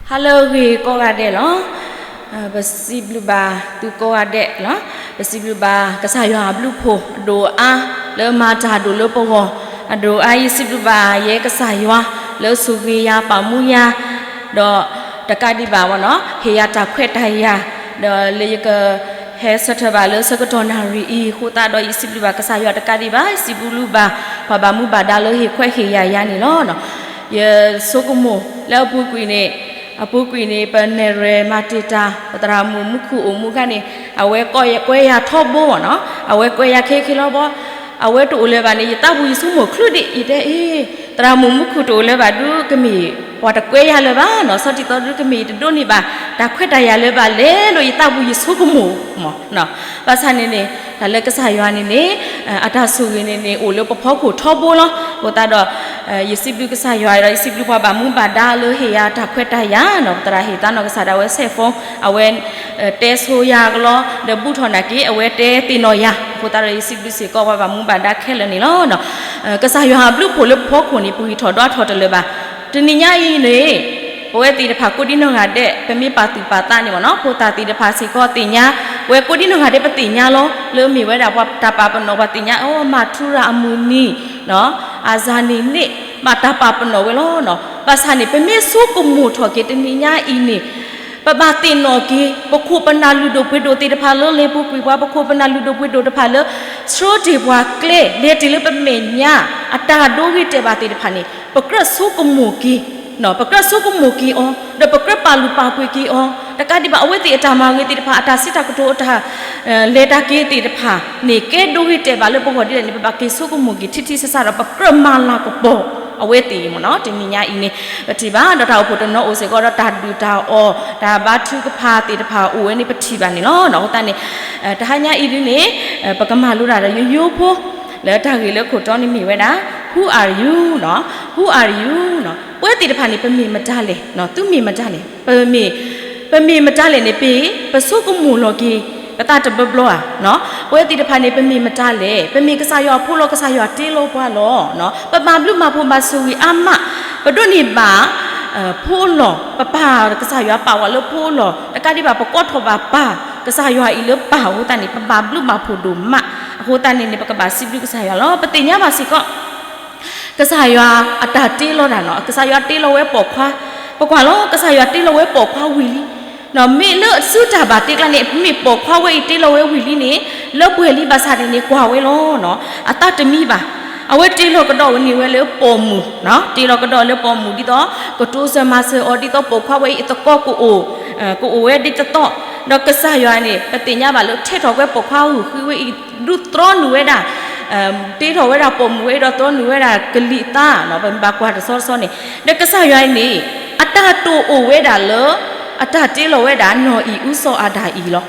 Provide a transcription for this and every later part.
ဟါလၢအဂ့ၤကိးဂၤဒဲးလီၤ. ပစံးဘျုးဘၣ်သုကိးဂၤဒဲးလီၤ. ပစံးဘျုးဘၣ်ကစၢ်ယွၤအဘျုးအဖှိၣ်အဒိၣ်အါ လၢအမၤတၢ်ဒိၣ်လၢပဂီၢ်, အဒိၣ်အါ ယစံးဘျုးဘၣ်ယဲကစၢ်ယွၤ လၢအဆိၣ်ဂ့ၤယၤ ပာ်မူယၤ, ဒီးတကးဒံးဘၣ်ဝဲနီၤ ဟ့ၣ်ယၤတၢ်ခွဲးတၢ်ယာ်, ဒီးလၢယက ဟဲဆၢထၢၣ်ဘၣ်လၢဆၢကတီၢ်နၣ်ရံၣ်အံၤအဃိသတးဒီး ယစံးဘျုးဘၣ်ကစၢ်ယွၤတကးဒံးဘၣ်, ယစံးဘျုးဘၣ်ပှၤဘၣ်မူဘၣ်ဒါလၢဟ့ၣ်ခွဲးဟ့ၣ်ယာ်ယၤန့ၣ်လီၤ. ယဆိကမိၣ်လၢအပူၤကွံာ်န့ၣ်, အပူၤကွံာ်န့ၣ် ပနဲၣ်ရွဲၣ်မၤတံာ်တာ် ပသရၣ်မုၣ်မူခိၣ်အိၣ်မူအခါန့ၣ် အဝဲကွဲယၤထီဘိမ့ၢ်နီၤ, အဝဲကွဲယၤခဲခဲလီၤဘီ, အဝဲတအိၣ်လၢၤဘၣ်န့ၣ် ယသးပူၤယဆိကမိၣ်ချုးဒံး ယတဲအ့ သရၣ်မုၣ်မူခိၣ်တအိၣ်လၢၤဘၣ်ဒုး ကမ့ၢ်ပှၤတကွဲယၤလၢၤဘၣ်နီၤ, ဆီတံၢ်သီဒုး ကမ့ၢ်တဒိးန့ၢ်ဘၣ် တၢ်ခွဲးတၢ်ယာ်လၢၤဘၣ်လဲၣ်လိာ် ယသးပူၤယဆိကမိၣ်မ့ၢ်နီၤ. ဘၣ်ဆၣ်န့ၣ်န့ၣ် တၢ်လၢကစၢ်ယွၤန့ၣ်န့ၣ် အတၢ်ဆိၣ်ဂ့ၤန့ၣ်န့ၣ် အိၣ်လၢပဖီခိၣ်ထီဘိလီၤ. အဃိသတးဒီး ယစံးဘျုးကစၢ်ယွၤဒီး ယစံးဘျုးပှၤဘၣ်မူဘၣ်ဒါလၢဟ့ၣ်ယၤတၢ်ခွဲးတၢ်ယာ်နီၤ, ပသရၣ်ဟ့ၣ်သါနီၢ်ကစၢ်ဒၣ်ဝဲ cell phone အဝဲ တဲဆိယၤကလီ ဒီးဘူၣ်ထီၣ်နာ်က့ အဝဲတဲသ့ၣ်နီၣ်ယၤ, အဃိသတးဒီး ယစံးဘျုးစ့ၢ်ကီးပှၤဘၣ်မူဘၣ်ဒါခဲလၢာ်န့ၣ်လီၤ. ကစၢ်ယွၤအဘျုးအဖှိၣ်လၢပဖီခိၣ်န့ၣ် ပဂံၢ်ထီၣ်ဒွးထီၣ်တလၢာ်ဘၣ်. တနံၤညါအံၤန့ၣ် ပဝဲသ့ၣ်တဖၣ်ကိးဒံနီၢ်ဂၤဒဲး ပမ့ၢ်ပာ်သူၣ်ပာ်သးန့ၣ်မ့ၢ်နီၤ, ဖိသၣ်သ့ၣ်တဖၣ်စ့ၢ်ကီးသ့ၣ်ညါ, ပဝဲကိးဒံနီၢ်ဂၤဒဲးပသ့ၣ်ညါလီၤ, လၢမ့ၢ်ဝဲဒၣ်ပှၤတၢ်ပာ်ပနီၣ်ပှၤသ့ၣ်ညါ အိၣ်မၤထူရၤအမုၢ်နံၤ အစၤနံၤန့ၣ် ဘၣ်တၢ်ပာ်ပနီၣ်ဝဲလီၤ. ဘၣ်ဆၣ်န့ၣ် ပမ့ၢ်ဆိကမိၣ်ထီၣ်က့ၤတနံၤညါအံၤန့ၣ် ပဘၣ်သ့ၣ်နီၣ်က့ၤ ပခိၣ်ပနၢ်လုၢ်ဒိၣ်ပှ့ၤဒိၣ်သ့ၣ်တဖၣ်လၢလဲၤပူၤကွံာ်ပှၤ ပခိၣ်ပနၢ်လုၢ်ဒိၣ်ပှ့ၤဒိၣ်တဖၣ်လၢ ဆှၢတ့ၢ်ပှၤကျဲ လဲၤတ့ၢ်လၢပမဲာ်ညါ အတၢ်ဒိဂ့ၤတဲာ်ဘၣ်သ့ၣ်တဖၣ်န့ၣ် ပကြၢးဆိကမိၣ်က့ၤ ပကြၢးဆိကမိၣ်က့ၤအီၤ ဒီးပကြၢးပာ်လုၢ်ပာ်ပှ့ၤက့ၤအီၤ, တကးဒံးဘၣ် အဝဲသ့ၣ်အတၢ်မၤဂ့ၤသ့ၣ်တဖၣ် အတၢ်စံးတၢ်ကတိၤ အတၢ် လဲၤတၢ်က့ၤသ့ၣ်တဖၣ်န့ၣ် ကဲဒိဂ့ၤတဲာ်ဘၣ်လၢပဂီၢ်ဒ်လဲၣ်န့ၣ် ပဘၣ်က့ၤဆိကမိၣ်က့ၤထံထံဆးဆးဒီး ပကြၢးမၤလၤကပီၤအဝဲသ့ၣ်မ့ၢ်နီၤ. တနံၤညါအံၤန့ၣ် ပထံၣ်ဘၣ် ဒီးတၢ်အိၣ်ဖှိၣ်တနီၤအိၣ်စ့ၢ်ကီးဒီး တၢ်ဒုၣ်တၢ်အီၣ် တၢ်ဘါထုကဖၣ်သ့ၣ်တဖၣ်အိၣ်ဝဲန့ၣ် ပထံၣ်ဘၣ်န့ၣ်လီၤ. အဃိသတးန့ၣ် တဟါညါအံၤဒ်န့ၣ် ပကမၤလိတၢ်ဒီးယိယိဖိ လၢတၢ်ဂ့ၢ်လၢခိၣ်တီန့ၣ်မ့ၢ်ဝဲဒၣ် Who are you နီၤ, Who are you နီၤ, ပဝဲသ့ၣ်တဖၣ်န့ၣ် ပမ့ၢ်မတၤလဲၣ်, သုမ့ၢ်မတၤလဲၣ်, ပမ့ၢ်မတၤလဲၣ်န့ၣ် ပ ပဆိကမိၣ်လီၤက့ၤ ပသးတဘျီဘျီဧါ. ပဝဲသ့ၣ်တဖၣ်န့ၣ် ပမ့ၢ်မတၤလဲၣ်, ပမ့ၢ်ကစၢ်ယွၤအဖိလီၤ, ကစၢ်ယွၤတ့လီၤပှၤလီၤ. ပဘၣ်ဘျုးဘၣ်ဖှိၣ်ဘၣ်ဆိၣ်ဂ့ၤအါမး, ပဒိးန့ၢ်ဘၣ် ဖိလီၤ, ပပၢ်ကစၢ်ယွၤပာ်ဝဲလၢဖိလီၤ, တကးဒံးဘၣ် ပကိးထီၣ်ဘၣ်ပၢ်ကစၢ်ယွၤအံၤလၢပၢ်အဃိသတးန့ၣ် ပဘၣ်ဘျုးဘၣ်ဖှိၣ်ဒိၣ်မး. အဃိသတးန့ၣ်န့ၣ် ပကဘၣ်စံးဘျုးကစၢ်ယွၤလီၤ. ပသ့ၣ်ညါဘၣ်စ့ၢ်ကီး ကစၢ်ယွၤအတၢ်တ့လီၤတၢ်နီၤ, ကစၢ်ယွၤတ့လီၤဝဲပိာ်ခွါ, ပကွၢ်လီၤ ကစၢ်ယွၤတ့လီၤဝဲပိာ်ခွါဝံၤလံ. မ့ၢ်လၢအစုတၢ်ဘၣ်တ့ကျါန့ၣ် မ့ၢ်ပိာ်ခွါဝဲအံၤတ့လီၤဝဲဝံၤလံန့ၣ် လၢပှဲၤလံဘၣ်ဆၣ်န့ၣ်န့ၣ် ကွၢ်ဝဲလီၤ. အသးတမံဘၣ်. အဝဲတ့လီၤကဒီးဝဲန့ၢ်ဝဲလၢပိာ်မုၣ်, တ့လီၤကဒီးလၢပိာ်မုၣ်ဒ်သိး ကတိစၢၤမၤစၢၤအီၤဒ်သိးပိာ်ခွါဝဲအံၤအသကိးကအိၣ် ကအိၣ်ဝဲဒ်တသီ, ဒီးကစၢ်ယွၤန့ၣ် ပသ့ၣ်ညါဘၣ်လၢထဲထီၣ်ဝဲပိာ်ခွါဂုာ်ဃုဝဲအံၤ ဒုးတြီနုာ်ဝဲဒၣ် တ့ထီၣ်ဝဲဒၣ်ပိာ်မုၣ်ဝဲအံၤဒီးတြီနုာ်ဝဲဒၣ်ကလံၤအသး, ပမ့ၢ်ဘၣ်ကွၢ်တဆီတဆီန့ၣ်, ဒီးကစၢ်ယွၤအံၤန့ၣ် အတၢ်တိာ်အိၣ်ဝဲဒၣ်လၢ အတၢ်တ့လီၤဝဲဒၣ်နီၢ်အံၤအူစီၤအၤဒၣ်အံၤလီၤ.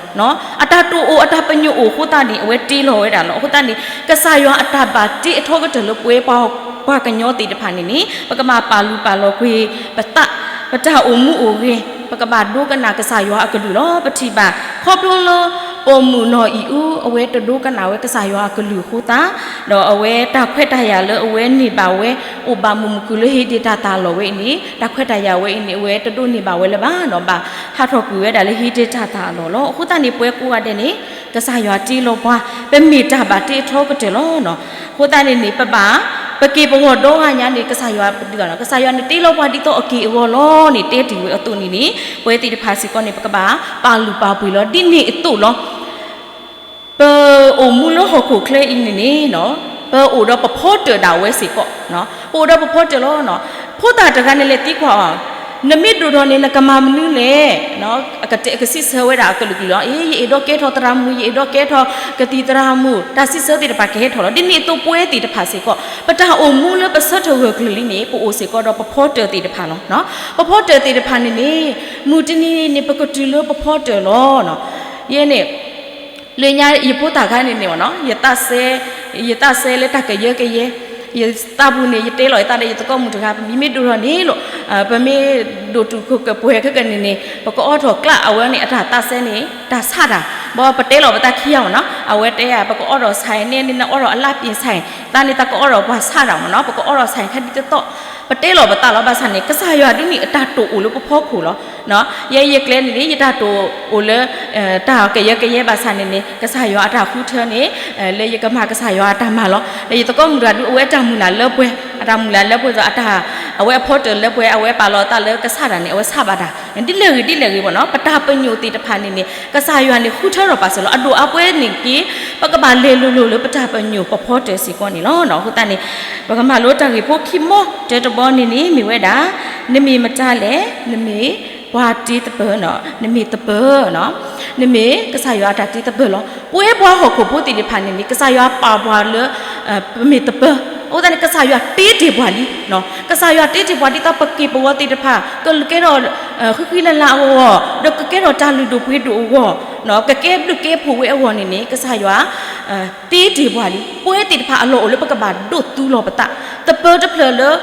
အတၢ်တိာ်အိၣ်အတၢ်ပညိၣ်အိၣ်အဃိသတးန့ၣ် အဝဲတ့လီၤဝဲဒၣ်လီၤ. အဃိသတးန့ၣ် ကစၢ်ယွၤအတၢ်ဘၣ်တ့အထီကတၢၢ်လၢပဝဲပှၤကညီသ့ၣ်တဖၣ်န့ၣ်န့ၣ် ပကဘၣ်ပာ်လုၢ်ပာ်လီၤကွံာ်ပသး, ပတၢ်အိၣ်မူအိၣ်ဂဲၤ ပကဘၣ်ဒိကနၣ်ကစၢ်ယွၤအကလုၢ်လီၤ. ပထံၣ်ဘၣ် ခီဖျိလၢပိာ်မုၣ်နီၢ်အံၤအူ အဝဲတဒိကနၣ်ဝဲကစၢ်ယွၤအကလုၢ်အဃိသတး, ဒီးအဝဲတၢ်ခွဲးတၢ်ယာ်လၢအဝဲန့ၢ်ဘၣ်ဝဲ အိၣ်ဘၣ်မုာ်မုာ်ခုၣ်လၢဟ့ၣ်ဒ့ၣ်တၢ်သၣ်လီၤဝဲအံၤန့ၣ် တၢ်ခွဲးတၢ်ယာ်ဝဲအံၤန့ၣ် အဝဲတဒိးန့ၢ်ဘၣ်ဝဲလၢၤဘၣ်နီၤ, ဘၣ်ဟးထီၣ်ကွံာ်ဝဲဒၣ်လၢဟ့ၣ်ဒ့ၣ်တၢ်သၣ်အလီၢ်လီၤ. အဃိသတးန့ၣ် ပဝဲကိးဂၤဒဲးန့ၣ် ကစၢ်ယွၤတ့လီၤပှၤ ပမ့ၢ်တၢ်ဘၣ်တ့အထီကတၢၢ်လီၤ. အဃိသတးန့ၣ်န့ၣ် ပဘၣ် ပက့ၤပဂီၢ်ဒီဂၤညါန့ၣ် ကစၢ်ယွၤပဒုးဂၤနီၤ, ကစၢ်ယွၤန့ၣ်တ့လီၤပှၤဒ်သိးအက့ၢ်အဂီၤလီၤန့ၣ် တဲတ့ၢ်ဝဲအသိးန့ၣ်န့ၣ် ပဝဲသ့ၣ်တဖၣ်စ့ၢ်ကီးန့ၣ် ပကဘၣ်ပာ်လုၢ်ပာ်ပှ့ၤလီၤ. ဒ်န့ၣ်အသိးလီၤ. ပအိၣ်မူလၢဟီၣ်ခိၣ်ချၢအံၤန့ၣ်န့ၣ် ပအိၣ်ဒီးပဖီတၢၣ်ဒၣ်ဝဲစ့ၢ်ကီး, ပအိၣ်ဒီးပဖီတၢၣ်လီၤ. ဖိသၣ်တဂၤန့ၣ် လဲၤသံကွၢ်အီၤ, နမ့ၢ်ဒိၣ်ထီၣ်န့ၣ် နကမၤမနုၤလဲၣ်. အကတဲအကစံးဆၢဝဲဒၣ်အကလုာ်ကလုာ်လီၤ. အ့ ယအဲၣ်ဒိးကဲထီၣ်သရၣ်မုၣ်, ယအဲၣ်ဒိးကဲထီၣ်ကသံၣ်သရၣ်မုၣ်, တၢ်စံးဆၢသ့ၣ်တဖၣ်ကဟဲထီၣ်လီၤ. ဒ်န့ၣ်အသိးပဝဲသ့ၣ်တဖၣ်စ့ၢ်ကီး ပတၢ်အိၣ်မူလၢပဆၢထၢၣ်ဂၢၢ်ကျၢၤလံန့ၣ် ပအိၣ်စ့ၢ်ကီးဒီးပဖီတၢၣ်သ့ၣ်တဖၣ်လီၤ. ပဖီတၢၣ်သ့ၣ်တဖၣ်န့ၣ်န့ၣ် မုၢ်တနံၤန့ၣ် ပကတုၤလၢပဖီတၢၣ်လီၤ. ယဲန့ၣ် လၢညါယဖိသၣ်ခါန့ၣ်န့ၣ်နီၤ ယသးစဲလၢတၢ်ကယၢကယဲ, ယသးပူၤန့ၣ် ယတဲလီၤယသးဒီးယသကိးမုၣ်တဂၤ ပမ့ၢ်ဒိၣ်ထီၣ်န့ၣ်လီၤ, ပမ့ၢ်ဒိၣ်တုာ်ခိၣ်ကပှဲၤခဲကနံၣ်န့ၣ် ပကအီထီၣ်ကျး အဝဲန့ၣ်အတၢ်သးစဲန့ၣ် တၢ်ဆးတၢ်, ဘၣ်ပတဲလီၤပသးခံဂၤမ့ၢ်နီၤ အဝဲတဲယၤ ပကအီထီၣ်ဆၣ်န့ၣ် နအီထီၣ်အလါပ့ၤဆၣ် သးန့ၣ် သးကအီထီၣ်ပှၤဆၣ်တၢ်မ့ၢ်နီၤ, ပကအီထီၣ်ဆၣ်ခါဒ်တသီၣ်, ပတဲလီၤပသးလီၤ. ဘၣ်ဆၣ်န့ၣ် ကစၢ်ယွၤဒုးန့ၣ် အတၢ်တိာ်အိၣ်လၢပဖီခိၣ်လီၤ. ယဲယကျဲန့ၣ်န့ၣ် ယတၢ်တိာ်အိၣ်လၢ တၢ်ကယၢကယဲဘၣ်ဆၣ်န့ၣ်န့ၣ် ကစၢ်ယွၤအတၢ်ဃုထၢန့ၣ် လၢယကမၤကစၢ်ယွၤအတၢ်မၤလီၤ. ဒီးယသကိးမုၣ်တဂၤဒုး အဝဲအတၢ်မုၢ်လၢ်လၢပှဲၤ, အတၢ်မုၢ်လၢ်လၢပှဲၤဒီး အတၢ် အဝဲအဖီတၢၢ်လၢပှဲၤ, အဝဲပာ်လီၤသးလၢကစၢ်တၢ်န့ၣ် အဝဲဆၣ်ဘၣ်တၢ် ဒ်လဲၣ်ဂ့ၤဒ်လဲၣ်ဂ့ၤမ့ၢ်နီၤ, ပတၢ်ပညိၣ်သ့ၣ်တဖၣ်န့ၣ်န့ၣ် ကစၢ်ယွၤန့ၣ်ဃုထၢထီၣ်ပာ်စၢၤလီၤ. အဒိၣ်အါပှဲၤန့ၣ်က့ ပကဘၣ်လဲၤလိၤလိၤလၢပတၢ်ပညိၣ်ပဖီတၢၢ်စ့ၢ်ကီးန့ၣ်လီၤ. အဃိသတးန့ၣ် ပကမၤလိတၢ်ဂ့ၢ်ဖိခံမီတၢတဘီန့ၣ်န့ၣ် မ့ၢ်ဝဲဒၣ် နမ့ၢ်မတၤလဲၣ်, နမ့ၢ်ပှၤတ့သပၢၤနီၤ, နမ့ၢ်သပၢၤနီၤ, နမ့ၢ်ကစၢ်ယွၤအတၢ်တ့သပၢၤလီၤ. ပဝဲပှၤဟီၣ်ခိၣ်ဖိသ့ၣ်တဖၣ်န့ၣ်န့ၣ် ကစၢ်ယွၤပာ်ပှၤလၢ ပမ့ၢ်သပၢၤ, အဃိသတးန့ၣ် ကစၢ်ယွၤတ့တ့ၢ်ပှၤလံ. ကစၢ်ယွၤတ့တ့ၢ်ပှၤဒ်သိးပက့ၢ်ပဂီၤသ့ၣ်တဖၣ် ကကဲထီၣ် ဃံဃံလၤလၤအဂီၢ်, ဒီးကကဲထီၣ်တၢ်လုၢ်ဒိၣ်ပှ့ၤဒိၣ်အဂီၢ်, ကကဲဘျုးကဲဖှိၣ်ဝဲအဂီၢ်န့ၣ်န့ၣ် ကစၢ်ယွၤ တ့တ့ၢ်ပှၤလံ. ပဝဲသ့ၣ်တဖၣ်အလီၢ်အိၣ်လၢပကဘၣ်ဒိးသူလီၤပသး, သပၢၤတဖျၢၣ်လၢ ဒ်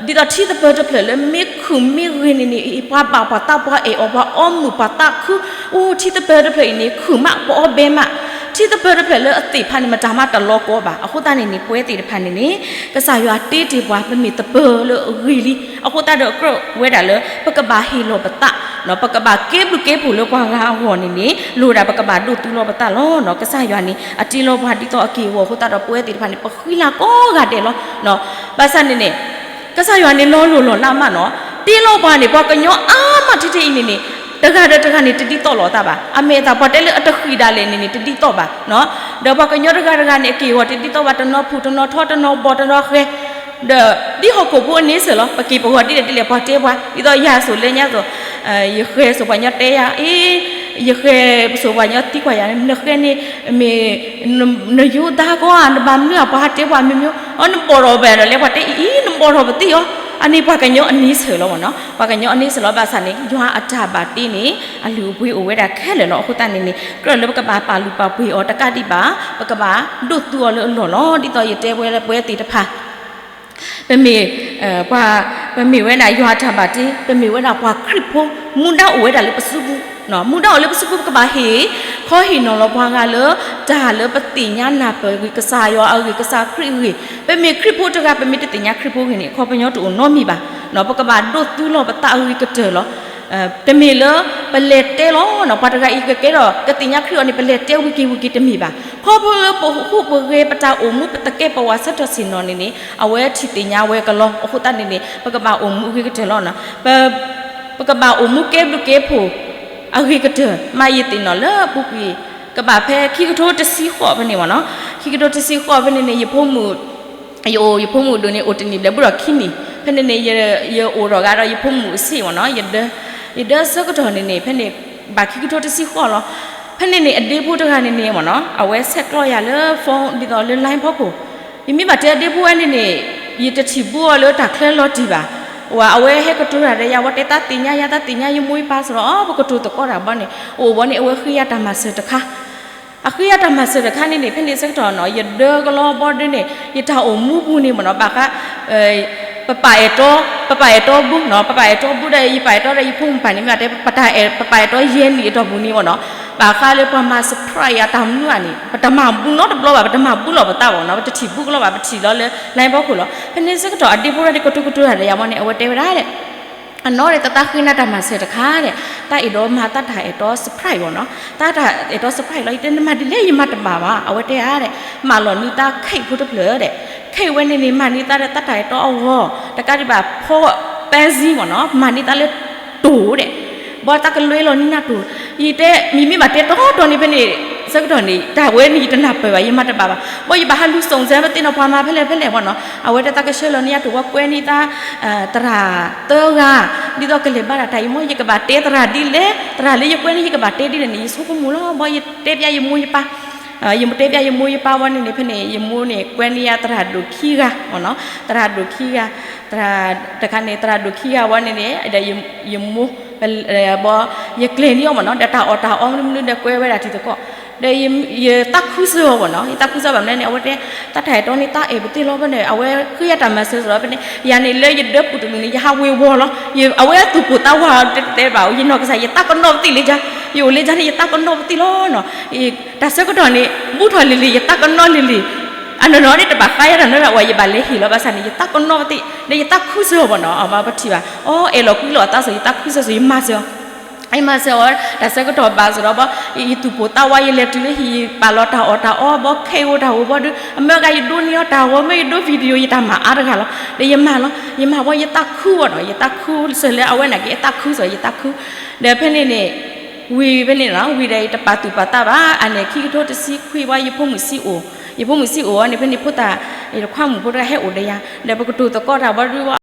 သိးထံသပၢၤတဖျၢၣ်လၢမ့ၢ်ခုၣ်မ့ၢ်ဂ့ၤန့ၣ်န့ၣ် ပှၤဘၣ်ပှၤသးပှၤအဲၣ်အီၤ ပှၤအီမုၢ်ပှၤသးခု, အိၣ် ထံသပၢၤတဖျၢၣ်အံၤန့ၣ် ခုၣ်မး ပအီဘဲမး, ထံသပၢၤတဖျၢၣ်လၢအသ့ၣ်တဖၣ်န့ၣ် မတၤမးတလီၤကီဘၣ်. အဃိသတးန့ၣ်န့ၣ် ပဝဲသ့ၣ်တဖၣ်န့ၣ်န့ၣ် ကစၢ်ယွၤတ့တ့ၢ်ပှၤ ပမ့ၢ်သပၢၤလၢအဂ့ၤလံ. အဃိသတးဒီးကြၢးဝဲဒၣ်လၢ ပကဘၣ်ဟ့ၣ်လီၤပသး ပကဘၣ်ကဲဘျုးကဲဖှိၣ်လၢပှၤဂၤအဂီၢ်န့ၣ်န့ၣ် လိၣ်ဝဲဒၣ်ပကဘၣ်ဒိးသူလီၤပသးလီၤ. ကစၢ်ယွၤန့ၣ် အတ့လီၤပှၤဒ်သိးအက့ၢ်အဂီၤအဃိသတးဒီး ပဝဲသ့ၣ်တဖၣ်န့ၣ် ပဃံလၤကိးဂၤဒဲးလီၤ. ဘၣ်ဆၣ်န့ၣ်န့ၣ် ကစၢ်ယွၤန့ၣ်လီၤလိၢ်လီၤလးမးနီၤ, တ့လီၤပှၤန့ၣ် ပှၤကညီအါမးထဲထဲအံၤန့ၣ်န့ၣ် တဂၤဒီးတဂၤန့ၣ် တဒ်သိးလိာ်သးဘၣ်. အမဲာ်သးပှၤတဲလၢအတဃံးဒၣ်လဲာ်န့ၣ်န့ၣ် တဒ်သိးဘၣ်. ဒီးပှၤကညီတဂၤတဂၤန့ၣ် အက့ၢ်အဂီၤတဒ်သိးဘၣ်, တနီၤဖုၣ်တနီၤထီ တနီၤဘီၣ်တနီၤဃဲၤ ဒီးဒ်ဟီၣ်ခိၣ်ဖိအန့ဆၢၣ်လီၤ. ပက့ၢ်ပဂီၤဒ်လဲၣ်ဒ်လဲၣ် ပှၤတဲပှၤ ဒ်သိးယၤစိၤလဲညါစိၤ ယဃဲၤစိၤပှၤညီတဲယၤ အ့ ယဃဲၤစိၤပှၤညီသံကွၢ်ယၤ နဃဲၤန့ၣ် မ့ၢ် နယိၤဒါကီဧါ နဘၣ်မနုၤဧါ ပှၤဟးတဲပှၤမ့ၢ်မ့ၢ် အီ နဘီၣ်ထီၣ်ဘၣ်ဒီး လဲၤပှၤတဲအံၤအံၤ နဘီၣ်ထီၣ်ပသ့ၣ်အီၤ. အန့ၣ်ပှၤကညီအန့ဆၢၣ်လီၤမ့ၢ်နီၤ. ပှၤကညီအန့ဆၢၣ်လီၤ ဘၣ်ဆၣ်န့ၣ် ယွၤအတၢ်ဘၣ်တ့န့ၣ် အလုၢ်အပှ့ၤအိၣ်ဝဲဒၣ်ခဲလၢာ်လီၤ. အဃိသတးန့ၣ်န့ၣ် ကြၢးလၢပကဘၣ်ပာ်လုၢ်ပာ်ပှ့ၤအီၤတကးဒံးဘၣ် ပကဘၣ်ဒိးသူအီၤလၢအလီၢ်လီၤ. ဒ်သိးယတဲဝဲလၢပဝဲသ့ၣ်တဖၣ် ပမ့ၢ် ပှၤ ပမ့ၢ်ဝဲဒၣ်ယွၤအတၢ်ဘၣ်တ့ ပမ့ၢ်ဝဲဒၣ်ပှၤခရံာ်ဖိ မူဒါအိၣ်ဝဲဒၣ်လၢပစုပူၤ, မူဒါအိၣ်လၢပစုပူၤ ပကဘၣ်ဟ့ၣ် ခီဟ့ၣ်နီၤလီၤပှၤဂၤလၢ တၢ်လၢပသ့ၣ်ညါနၢ်ပၢၢ်ဂ့ၤ ကစၢ်ယွၤအဂ့ၢ် ကစၢ်ခရံာ်အဂ့ၢ်. ပမ့ၢ်ခရံာ်ဖိတဂၤ ပမ့ၢ်တသ့ၣ်ညါခရံာ်ဖိဂ့ၤန့ၣ် အခီပညီတအိၣ်နီတမံၤဘၣ်. ပကဘၣ်ဒိးသူလီၤပသးအဂ့ၤကတၢၢ်လီၤ. တမ့ၢ်လၢ ပလဲၤတဲလီၤ ပှၤတဂၤအံၤကကဲထီၣ် ကသ့ၣ်ညါခရံာ်အီၤန့ၣ် ပလဲၤတဲဝံၤက့ၤဝံၤက့ၤတမ့ၢ်ဘၣ်. ခီဖျိလၢပဟူးပဂဲၤ ပတၢ်အိၣ်မူ ပတကဲပဝဲဆၢထၢၣ်ဆ့ၣ်နီၤန့ၣ်န့ၣ် အဝဲထံၣ်သ့ၣ်ညါဝဲကလီ. အဃိသတးန့ၣ်န့ၣ် ပကဘၣ်အိၣ်မူအဂ့ၤကတၢၢ်လီၤ. ပကဘၣ်အိၣ်မူကဲဘျုးကဲဖှိၣ် အဂ့ၤကတၢၢ် မ့ၢ်ယသ့ၣ်နီၣ်လၢအပူၤကွံာ် ကဘၣ်ဖဲခံကထိတဆံဃိးဖဲန့ၣ်မ့ၢ်နီၤ. ခံကထိတဆံဃိးဖဲန့ၣ်န့ၣ် ယဖိမုၣ် ယအိၣ် ယဖိမုၣ်ဒိၣ်န့ၣ် အိၣ်တနံၣ်ဘျဲၣ်ဘူးဒီးခံနံၣ်. ဖဲန့ၣ်န့ၣ် ယအိၣ်ဒီးဂၤဒီးယဖိမုၣ်အဆံးမ့ၢ်နီၤ. ယဒၢ ယဒၢဆၢကတီၢ်န့ၣ်န့ၣ် ဖဲန့ၣ် ဘၣ်ခံကထိတဆံဃိးလီၤ. ဖဲန့ၣ်န့ၣ် အဒ့ဖိတဂၤန့ၣ်န့ၣ်မ့ၢ်နီၤ အဝဲဆဲးကျိးယၤလၢ phone ဒ်သိးလၢ line ဖီခိၣ်. ယမ့ၢ်ဘၣ်တဲအဒ့ဖိဝဲန့ၣ်န့ၣ် ယတထံၣ်ဘူးအီၤလၢတၢ်ချၢလီၤတံၢ်ဘၣ်. အဝဲဟဲကတိၤတၢ်ဒီးယၤ အဝဲတဲ သးသ့ၣ်ညါယၤ သးသ့ၣ်ညါယမိၢ်ယပၢ်စ့ၢ်ဒီး ပကတိၤသကိးတၢ်ဘီန့ၣ် အိၣ်ဘီန့ၣ် အဝဲဃ့ယၤတၢ်မၤစၢၤတခါ အဃ့ယၤတၢ်မၤစၢၤတခါန့ၣ်န့ၣ် ဖဲန့ၣ်ဆၢကတီၢ်နီၤ ယဒၢကလီဘီဒုန့ၣ် ယတၢ်အိၣ်မူပူၤန့ၣ်မ့ၢ်နီၤ ဘၣ်ဃး ပပာ်အဲၣ်တီ ပပာ်အဲၣ်တီဘူးနီၤ ပပာ်အဲၣ်တီဘူးဒီး ယပာ်အဲၣ်တီဒီး ယဖိမုၣ်ပၢ်န့ၣ် မ့ၢ်တဲ ပပာ်အဲၣ် ပပာ်အဲၣ်တီယဲၢ်နံၣ်အတီၢ်ပူၤန့ၣ်မ့ၢ်နီၤ ဘၣ်ဃးလၢပှၤမၤ surprise အတၢ်မနုၤဧါန့ၣ် ပတမၤဘူးနီတဘျီဘၣ် ပတမၤဘူးလီၤပသးဘၣ်နီၤ ပတထံၣ်ဘူးကလီဘၣ် ပထံၣ်လီၤလၢ line ဖီခိၣ်လီၤ. ဖဲန့ၣ်ဆၢကတီၢ် အဒ့ဖိဝဲန့ၣ် ကတိၤကတိၤတၢ်ဒီးယၤမ့ၢ်န့ၣ် အဝဲတဲဝဲဒၣ် အနီၢ်ဒီး တၢ်သးဃ့နၤတၢ်မၤစၢၤတခါဒီး တၢ်အဲၣ်ဒိးမၤတၢ်တၢ်အဲၣ်တီ surprise ဘၣ်နီၤ တၢ်တၢ်အဲၣ်တီ surprise လီၤ ယတဲနမၤဒ်လဲၣ် ယမၤတဘၣ်ဘၣ် အဝဲတဲဧါဒီး မၤလီၤန့ၢ်တၢ် cake ဖိတဖျၢၣ်ဒီး cake ဝဲန့ၣ်န့ၣ် မၤန့ၢ်တၢ်ဒီးတၢ်တၢ်အဲၣ်တီအဂီၢ် တကးဒံးဘၣ် ဖီ ပန်းစည်း မ့ၢ်နီၤ မၤန့ၢ်တၢ်လၢတိၢ်ဒီး ဘီတၢ်ကလွဲလီၤန့ၢ်နၤတိၢ် ယတဲ မ့မ့ၢ်ဘၣ်တဲတီတီန့ၣ်ဖဲန့ၣ် ဆၢကတီၢ်န့ၣ် တၢ်ဝဲန့ၣ် ယတနၢ်ပၢၢ်ဘၣ် ယမၤတဘၣ်ဘၣ် ဘီယဘၣ်ဟးလူၤစုံစဲ ပသ့ၣ်နီၣ်ပှၤမၤဖဲလဲၣ်ဖဲလဲၣ်ဘီနီၤ အဝဲတဲတၢ်ကဆှၢလီၤန့ၢ်ယၤတိၢ် ဝဲကွဲန့ၢ်တၢ် သရၣ်သၢဂၤ ဒ်သိးကလဲၤဘၣ်ဒၣ်တၢ်အံၤ မ်ယကဘၣ်တဲသရၣ်ဒ်လဲၣ် သရၣ်လၢယကွဲန့ၢ် ယကဘၣ်တဲဒ်လဲၣ်န့ၣ် ယဆိကမိၣ်လီၤ ဘီယတဲပျးယမိၢ်ယပၢ် ယတဲပျးယမိၢ်ယပၢ်ဝဲန့ၣ်န့ၣ် ဖဲန့ၣ် ယမိၢ်န့ၣ် ကွဲန့ၢ်ယၤသရၣ်ဒိၣ်ခံဂၤမ့ၢ်နီၤ သရၣ်ဒိၣ်ခံဂၤ တခါန့ၣ် သရၣ်ဒိၣ်ခံဂၤဝဲန့ၣ်န့ၣ် ဒီးယမိၢ် ဘီ ယကျဲၤန့ၢ်အီၤမ့ၢ်နီၤ ဒီးတၢ်အီၣ်တၢ်အီမနုၤမနုၤဒီးကွဲဝဲဒၣ်ထံသကိး ဒီးယသးခုစၢၤအီၤမ့ၢ်နီၤ ယသးခုစၢၤဘၣ်မနုၤန့ၣ် အဝဲတဲ တၢ်တၢ်အဲၣ်တီန့ၣ် တၢ်အဲၣ်ပသ့ၣ်လီၤဖဲန့ၣ် အဝဲဃ့ယၤတၢ်မၤစၢၤစ့ၢ်ဒီးဖဲန့ၣ် ယၤန့ၣ်လၢယဒၢပူၤတလူၤန့ၣ် ယဟးဝ့ၤဝီၤလီၤ အဝဲသူၣ်ပိၢ်သးဝးတဲတဲဘၣ် ယနီၢ်ကစၢ် ယသးကနီၣ်ပသ့ၣ်လၢယၤ ယအိၣ်လၢယၤန့ၣ် ယသးကနီၣ်ပသ့ၣ်လီၤနီၤ တၢ်ဆၢကတီၢ်န့ၣ် ဘူးထီၣ်လံၤလံၤ ယသးကနီၣ်လံၤလံၤ အနီၢ်နီၢ်န့ၣ် တဘၣ်ဃးယၤတၢ်နီတမံၤဘၣ်, ယဘၣ်လဲၤဟ့ၣ်လီၤဘၣ်ဆၣ်န့ၣ် ယသးကနီၣ်ပသ့ၣ် ဒီးယသးခုစၢၤအီၤမ့ၢ်နီၤ, အဝဲပထံၣ်ဘၣ် အိ အဲၣ်လီၤကွံလီၤအသးစ့ၢ် ယသးခုစၢၤစ့ၢ် ယမၤစၢၤအီၤ ယမၤစၢၤအီၤ တၢ်ဆၢကတီၢ်ဘၣ်စ့ၢ်ဒီးဘီ ယသူၣ်ပိၢ်သးဝး ယလဲၤတုၤလၢဟံၣ် ယပာ်လီၤတၢ်အီၣ်တၢ်အီဘီ ခဲအံၤအိၣ်တၢ်အိၣ်ဘီဒုး အမ့ၢ်ကယဒိးန့ၢ်အီၤတၢ်ဂီၤ မ့ၢ်ယဒိး video ယတၢ်မၤအါတဂၤလီၤ. ဒီးယမၤလီၤ ယမၤဝဲ ယသးခုဝဲဒီး ယသးခုစၢၤလၢအဝဲန့ၣ်က့ အသးခုစၢၤ ယသးခု ဒီးဖဲန့ၣ်န့ၣ် ဝံၤဖဲန့ၣ်လီၤ ဝံၤဒီးယတပာ်သူၣ်ပာ်သးဘၣ် အန့ၣ်ခံကထိတဆံခွံဝဲ ယဖိမုၣ်ဆံးအိၣ် ယဖိမုၣ်ဆံးအိၣ်အီၤန့ၣ် ဖဲန့ၣ်ဖိသၣ် ယတခွါမုၣ်ဖိတဂၤဟဲအိၣ်ဒီးယၤ ဒီးပကတိၤသကိးတၢ်ဘီဒုးဝဲ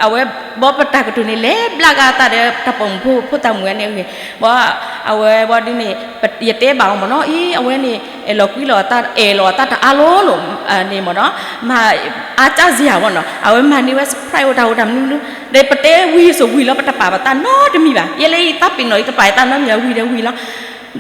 အဝဲ ဘီပတၢ်ကတိၤန့ၣ် လဲၤဘျးကၤအသးဒီးတၢ်ပိာ်မုၣ်ဖိ ဖိသၣ်မုၣ်အန့ၣ်အဂ့ၢ် ဘီ အဝဲဘီဒုးန့ၣ် ယတဲဘၣ်အီၤမ့ၢ်နီၤ အံၤ အဝဲန့ၣ် အဲၣ်လီၤကွံလီၤအသး အဲၣ်လီၤအသးတအါလီၤလိာ် န့ၣ်မ့ၢ်နီၤ မၤ အါကၢ်စ့ၢ်ဧါမ့ၢ်နီၤ အဝဲမၤန့ၢ်ဝဲ surprise အိၣ်တၢ်အိၣ်တၢ်မနုၤမနုၤ ဒီးပတဲဝံၤစ့ၢ်ဝံၤလီၤ ပတပာ်ပသးနီတမံၤဘၣ် ယဲလၢယသးပ့ၤနီၣ် ယတပာ်ယသးနီတမံၤဘၣ် ဝံၤဒီးဝံၤလီၤ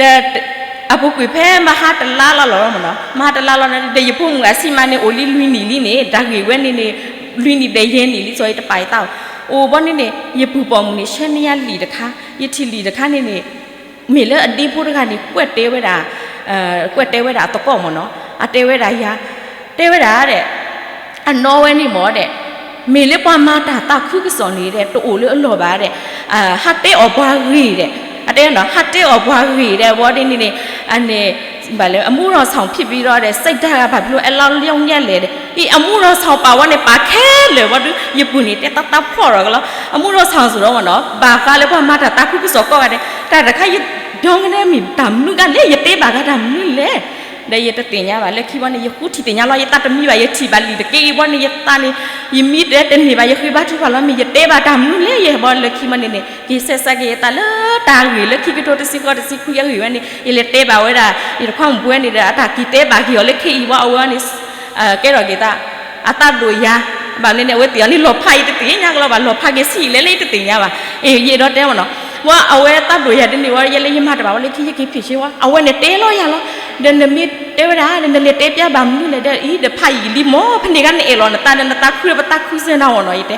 ဒီး အပူၤကွံာ်ဖဲမဟါတလါလီၤလီၤမ့ၢ်နီၤ မဟါတလါလီၤန့ၣ် ဒီးယဖိမုၣ်အဆံးမးန့ၣ် အိၣ်လံလွံၢ်နံၣ်လံန့ၣ် တၢ်ဂ့ၢ်ဝဲန့ၣ်န့ၣ် လွံၢ်နံၣ်ဘျဲၣ်ယဲၢ်နံၣ်လံ စီၤယတပာ်ယသးအိၣ် အိၣ်ဘီန့ၣ်န့ၣ် ယပုၢ်ပိာ်မုၣ်န့ၣ် ဆှၢန့ၢ်ယၤလံာ်တခါ ယထံၣ်လံာ်တခါန့ၣ်န့ၣ် မ့ၢ်လၢအဒ့ဖိတဂၤန့ၣ် ကွဲးတဲဝဲဒၣ် ကွဲးတဲဝဲဒၣ်အသကိးမ့ၢ်နီၤ အတဲဝဲဒၣ်ယၤ တဲဝဲဒၣ်ဒီး အနီၢ်ဝဲန့ၣ်မ့ၢ်ဒီး မ့ၢ်လၢပှၤမၤတၢ်သးခုကစီၣ်န့ၣ်ဒီး တအိၣ်လၢအလီၢ်ဘၣ်ဒီး ဟးတဲအီၣ်ပှၤဂ့ၤဒီး အတဲ ဟးတဲအီၣ်ပှၤဂ့ၤဒီး ဘီဒ်န့ၣ်န့ၣ် အန့ၣ် ဘၣ်လၢ အမူရီဆောင်ဖြစ်ပြီးတော့ စိတ်ဓာတ်ကဘာဖြစ်လို့ အဲလောက်လျော့နည်းလဲၣ်ဒီး အံၤ အမူရီဆောင်ပာ်ဝဲန့ၣ် ပာ်ခဲလၢာ်ဘီဒုး ယပုၢ်န့ၣ် တဲတၢ်တၢ်ဖျီၣ်ထီၣ်ကလီၤ အမူရီဆောင်စ့ၢ်ဒီးမ့ၢ်နီၤ ဘၣ်ဃးလၢပှၤမၤတၢ်သးခုကစီၣ်ကိးဂၤဒဲး တၢ်တခါယ ဒီကန့ၣ်မ့ၢ်တၢ်မနုၤဂၤလဲၣ် ယတဲဘၣ်ဂၤတၢ်မနုၤလဲၣ် ဒီးယတသ့ၣ်ညါဘၣ် လၢခံဘီန့ၣ် ယဃုထံၣ်သ့ၣ်ညါလီၤ ယသးတမံဘၣ် ယထံၣ်ဘၣ်လံာ်တက့ၢ်အံၤဘီန့ၣ် ယသးန့ၣ် ယမံတတန့ၢ်ဘၣ် ယဃ့ဘါထုကဖၣ်လီၤ မ့ၢ်ယတဲဘၣ်တၢ်မနုၤလဲၣ် ယဲၢ်ဘီလၢခံဘီန့ၣ်န့ၣ် က့ၤဆဲးဆဲးက့ၤယသးလၢတၢ်ဂ့ၢ်လၢခံကထိတဆံဃိးတဆံခွံအဂ့ၢ်ဝဲန့ၣ် ယလဲၤတဲဘၣ်ဝဲဒၣ် ယတခွါမုၣ်ဖိဝဲန့ၣ်ဒီး အတၢ်က့ၤတဲဘၣ်က့ၤအီၤလၢခံအံၤဘီ အဝဲန့ၣ် ကဲထီၣ်က့ၤသး အသးဒိၣ်ယၤ ဘၣ်မနုၤန့ၣ် အဝဲသ့ၣ်အီၤန့ၣ် လီၤဖးယတသ့ၣ်ညါကလီၤဘၣ် လီၤဖးက့ၤဆံးလဲၣ်လၢယတသ့ၣ်ညါဘၣ် အ့ၣ် ယအဲၣ်ဒိးတဲမ့ၢ်နီၤ ဝဲအဝဲသးဒိၣ်ယၤဒ်န့ၣ်ဝဲ ယဲလၢယမၤတဘၣ်ဝဲလၢခံ ယက့ၤဖံးဆ့ဝဲ အဝဲန့ၣ်တဲလီၤယၤလီၤ ဒီးနမ့ၢ်တဲဝဲဒၣ် နလဲၤတဲပျါဘၣ်မနုၤလဲၣ်ဒီး အံၤ ဒီးဖးယံာ်လံမ့ၢ် ဖဲန့ၣ်ဂၤနအဲၣ်လီၤနသးဒီး နသးခုဒီးပသးခုစၢၤနၤအီၤနီၤ ယတဲ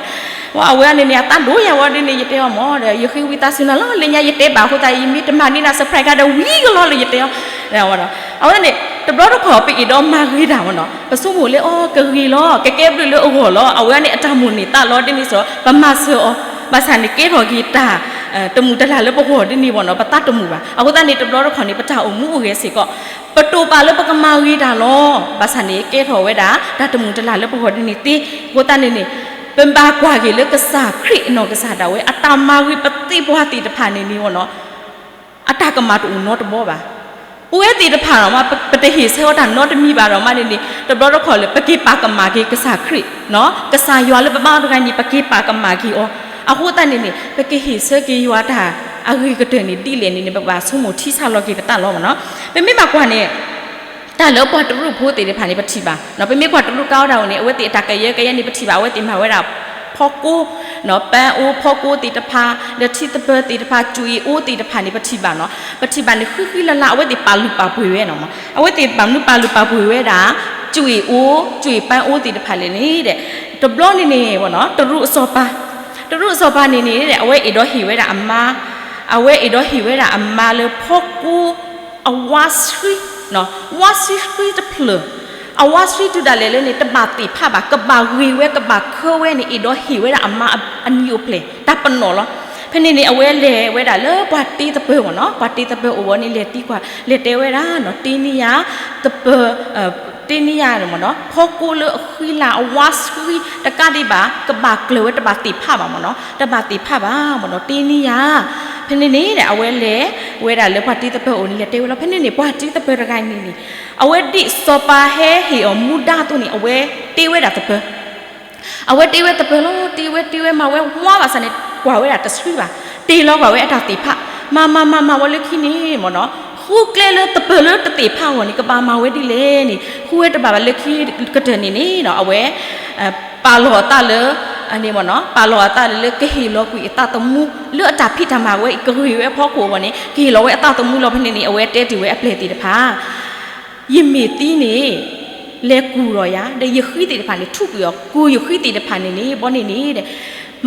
ဝဲအဝဲန့ၣ်န့ၣ် အသးဒိၣ်ယၤဝဲဒ်န့ၣ် ယတဲအီၤမ့ၢ် ဒီးယဃ့ဝံသးစူၤနၤလီၤ လၢညါယတဲဘၣ်အဃိသတး ယမ့ၢ်တမၤန့ၢ်နၤ surprise ခါဒီးဝံၤကလီလၢယတဲအီၤ အဝဲန့ၣ် တဘျီတခီၣ် ပအဲၣ်ဒိးမၤဂ့ၤတၢ်မ့ၢ်နီၤ ပဆိကမိၣ်လၢအီၤကဂ့ၤလီၤ ကကဲဘျုးလၢအဂီၢ်လီၤ အဝဲန့ၣ်အတၢ်မိၣ်န့ၢ်သးလီၤ ဒ်န့ၣ်စ့ၢ် ပမၤစၢၤအီၤ ဘၣ်ဆၣ်န့ၣ်ကဲထီၣ်က့ၤတၢ် တမုာ်တလၤလၢပဂီၢ်ဒ်န့ၣ်မ့ၢ်နီၤ ပသးတမုာ်ဘၣ် အဃိသတးန့ၣ် တဘျီတခီၣ်န့ၣ် ပတၢ်အိၣ်မူအိၣ်ဂဲၤစ့ၢ်ကီး ပတိာ်ပာ်လၢပကမၤဂ့ၤတၢ်လီၤ ဘၣ်ဆၣ်န့ၣ် ကဲထီၣ်ဝဲဒၣ် တၢ်တမုာ်တလၤလၢပဂီၢ်ဒ်န့ၣ်သ့ အဃိသတးန့ၣ်န့ၣ် ပဘၣ်ကွၢ်က့ၤလၢကစၢ်ခရံာ်အနီၢ်ကစၢ်ဒၣ်ဝဲ အတၢ်မၤဂ့ၤပသ့ပှၤသ့ၣ်တဖၣ်န့ၣ်န့ၣ်မ့ၢ်နီၤ အတၢ်ကမၣ်တအိၣ်နီတဘီဘၣ်. ပဝဲသ့ၣ်တဖၣ်ဒီးမး ပတဟ့ၣ်ဆၢအီၤတၢ်နီတမံၤဘၣ်ဒီးမးန့ၣ်န့ၣ် တဘျီတခီၣ်လၢ ပက့ၤပာ်ကမၣ်က့ၤကစၢ်ခရံာ်, ကစၢ်ယွၤလၢပဘါအီၤတဂၤန့ၣ် ပက့ၤပာ်ကမၣ်က့ၤအီၤ. အဃိသတးန့ၣ်န့ၣ် ပကဟ့ၣ်ဆၢက့ၤယွၤတၢ်အဂ့ၤကတၢၢ်န့ၣ် ဒ်လဲၣ်န့ၣ်န့ၣ် ပကဘၣ်ဆိကမိၣ်ထံဆၢလီၤက့ၤပသးလီၤမ့ၢ်နီၤ. ပမ့ၢ်ဘၣ်ကွၢ်န့ၣ် တၢ်လၢပှၤတရူးဖိသ့ၣ်တဖၣ်န့ၣ် ပထံၣ်ဘၣ်, ပမ့ၢ်ကွၢ်တရူးကါအိၣ်ဒၣ်အိၣ်န့ၣ် အဝဲသ့ၣ်အတၢ်ကယၢကယဲန့ၣ် ပထံၣ်ဘၣ် အဝဲသ့ၣ်မၤဝဲဒၣ် ဖီကိ, ပန်းအိၣ်ဖီကိသ့ၣ်တဖၣ်, ဒီးထံသပၢၤသ့ၣ်တဖၣ်, ကွံာ်အိၣ်သ့ၣ်တဖၣ်န့ၣ် ပထံၣ်ဘၣ်နီၤ. ပထံၣ်ဘၣ်န့ၣ် ဃံဃံလၤလၤ အဝဲသ့ၣ်ပာ်လုၢ်ပာ်ပှ့ၤဝဲနီၤ. အဝဲသ့ၣ်ဘၣ်မနုၤပာ်လုၢ်ပာ်ပှ့ၤဝဲဒၣ် ကွံာ်အိၣ်, ကွံာ်ပန်းအိၣ်သ့ၣ်တဖၣ်လဲၣ်န့ၣ်ဒီး တဘျီန့ၣ်န့ၣ် တရူးအစီၤပၤ, တရူးအစီၤပၤန့ၣ်န့ၣ် အဝဲအဲၣ်ဒိးဟ့ၣ်ဝဲဒၣ်အမါ, အဝဲအဲၣ်ဒိးဟ့ၣ်ဝဲဒၣ်အမါလၢဖီကိ အဝါဆှံ, ဝါဆှံတဖျၢၣ်, အဝါဆှံတုၤဒၣ်လဲာ်လၢန့ၣ် တဘၣ်သ့ၣ်ဖးဘၣ်, ကဘၣ်ဂ့ၤဝဲ ကဘၣ်ခၢဝဲန့ၣ် အဲၣ်ဒိးဟ့ၣ်ဝဲဒၣ်အမါအနံၤအိၣ်ဖျဲၣ် တၢ်ပနီၣ်လီၤ. ဖဲန့ၣ်န့ၣ် အဝဲလဲၤဝဲဒၣ်လၢပှၤတ့သပၢၤမ့ၢ်နီၤ, ပှၤတ့သပၢၤအိၣ်ဝဲန့ၣ် လဲၤသံကွၢ် လဲၤတဲဝဲဒၣ်နီၤ, တ့န့ၢ်ယၤသပၢၤ တ့န့ၢ်ယၤမ့ၢ်နီၤ, ဖီကိလၢအဃံလၤအဝါဆှံတကးဒံးဘၣ် ကဘၣ်ကျၢၤဝဲ တဘၣ်သ့ၣ်ဖးဘၣ်မ့ၢ်နီၤ, တဘၣ်သ့ၣ်ဖးဘၣ်မ့ၢ်နီၤ, တ့န့ၢ်ယၤ. ဖဲန့ၣ်န့ၣ် အဝဲလဲၤဝဲဒၣ်လၢပှၤတ့သပၢၤအိၣ်န့ၣ် လဲၤတဲဝဲလီၤ. ဖဲန့ၣ်န့ၣ် ပှၤတ့သပၢၤတဂၤန့ၣ်န့ၣ် အဝဲဒ်စီၤပၤဟဲဟ့ၣ်အီၤမူဒါအသိးန့ၣ် အဝဲတ့ဝဲဒၣ်သပၢၤ အဝဲတ့ဝဲသပၢၤလီၤ. တ့ဝဲတ့ဝဲ မၤဝဲဝါဘၣ်ဆၣ်န့ၣ် ကွၢ်ဝဲဒၣ်တဆှံဘၣ်, တ့လီၤကွၢ်ဝဲအတၢ်သ့ၣ်ဖး, မၤမၤမၤမၤဝဲလၢခံန့ၣ်မ့ၢ်နီၤ, ဃုကျဲလၢသပၢၤလၢတသ့ၣ်ဖးအဂီၢ်န့ၣ် ကဘၣ်မၤဝဲဒ်လဲၣ်န့ၣ် ဃုဝဲတဘၣ်ဘၣ်လၢခံကတၢၢ်န့ၣ်န့ၣ် အဝဲ ပာ်လီၤအသးလၢ အန့ၣ်မ့ၢ်နီၤ, ပာ်လီၤအသးလၢကဟ့ၣ်လီၤကွံာ်အသးသမူ လၢအတၢ်ဖံးတၢ်မၤဝဲအံၤ ကဂ့ၤဝဲအဖီခိၣ်အဂီၢ်န့ၣ် ကဟ့ၣ်လီၤဝဲအသးသမူလီၤ. ဖဲန့ၣ်န့ၣ် အဝဲတဲတ့ၢ်ဝဲအပျဲၢ်သ့ၣ်တဖၣ် ယမ့ၢ်သံန့ၣ် လဲၤကူၣ်ဒီးယၤ, ဒီးယဃံသ့ၣ်တဖၣ်န့ၣ် ထူးကွံာ်အီၤ, ကူၣ်ယဃံသ့ၣ်တဖၣ်န့ၣ်န့ၣ် ဘီန့ၣ်န့ၣ်ဒီး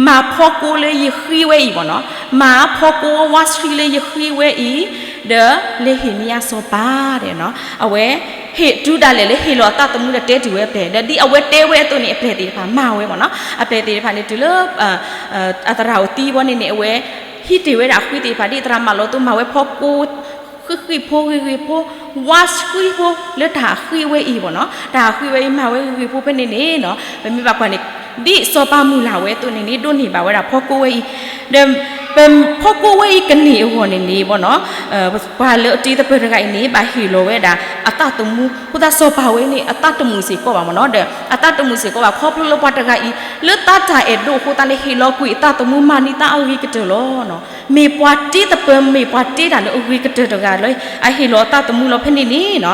မၤဖီကိလၢယဃံဝဲအံၤမ့ၢ်နီၤ, မၤဖီကိဝါဆှံလၢယဃံဝဲအံၤ ဒီးလဲၤဟ့ၣ်န့ၢ်ယၤစီၤပၤဒဲးနီၤ, အဝဲ ဟ့ၣ်တုၤဒၣ်လဲာ်လၢဟ့ၣ်လီၤအသးသမူဒီးတဲတုၤဝဲအပျဲၢ်, ဒီးဒ်အဝဲတဲဝဲအသိးန့ၣ် အပျဲၢ်သ့ၣ်တဖၣ်မၤဝဲမ့ၢ်နီၤ, အပျဲၢ်သ့ၣ်တဖၣ်န့ၣ်တုၤလၢ အသရၣ်အိၣ်သံဘီန့ၣ်န့ၣ် အဝဲ ဟံးတ့ၢ်ဝဲဒၣ်အဃံသ့ၣ်တဖၣ် ဒ်သရၣ်မၤလိာ်အသိး မၤဝဲဖီကိ ဃံးဃံးဖိ ဂ့ၤဂ့ၤဖိ ဝါဃံးဖိ လၢတၢ်ဃံးဝဲအံၤဘီနီၤ, တၢ်ဃံးဝဲအံၤ မၤဝဲဂ့ၤဂ့ၤဖိဖဲန့ၣ်န့ၣ်နီၤ, ပမ့ၢ်ဘၣ်ကွၢ်န့ၣ် ဒ်စီၤပၤမုၢ်လၢ်ဝဲအသိးန့ၣ်န့ၣ် ဒိးန့ၢ်ဘၣ်ဝဲဒၣ်ဖီကိဝဲအံၤ, ဒီး ပဖီကိဝဲအံၤကန့ၢ်အဂီၢ်န့ၣ်န့ၣ်ဘီနီၤ, ပှၤလၢအတ့သပၢၤတဂၤအံၤန့ၣ် ဘၣ်ဟ့ၣ်လီၤဝဲဒၣ်အသးသမူ, အဃိသတးစီၤပၤဝဲန့ၣ် အသးတမုာ်စ့ၢ်ကီးဘၣ်မ့ၢ်နီၤ, ဒီးအသးတမုာ်စ့ၢ်ကီးဘၣ် ခီဖျိလၢပှၤတဂၤအံၤ လၢသးတၢ်အဲၣ်ဒိးအဃိသတးန့ၣ် ဟ့ၣ်လီၤကွံာ်အသးသမူ မၤန့ၢ်သးအဂ့ၤကတၢၢ်လီၤ. မ့ၢ်ပှၤတ့သပၢၤ မ့ၢ်ပှၤတ့တၢ်လၢအဂ့ၤကတၢၢ်တဂၤလၢ အဟ့ၣ်လီၤအသးသမူလီၤဖဲန့ၣ်န့ၣ်နီၤ,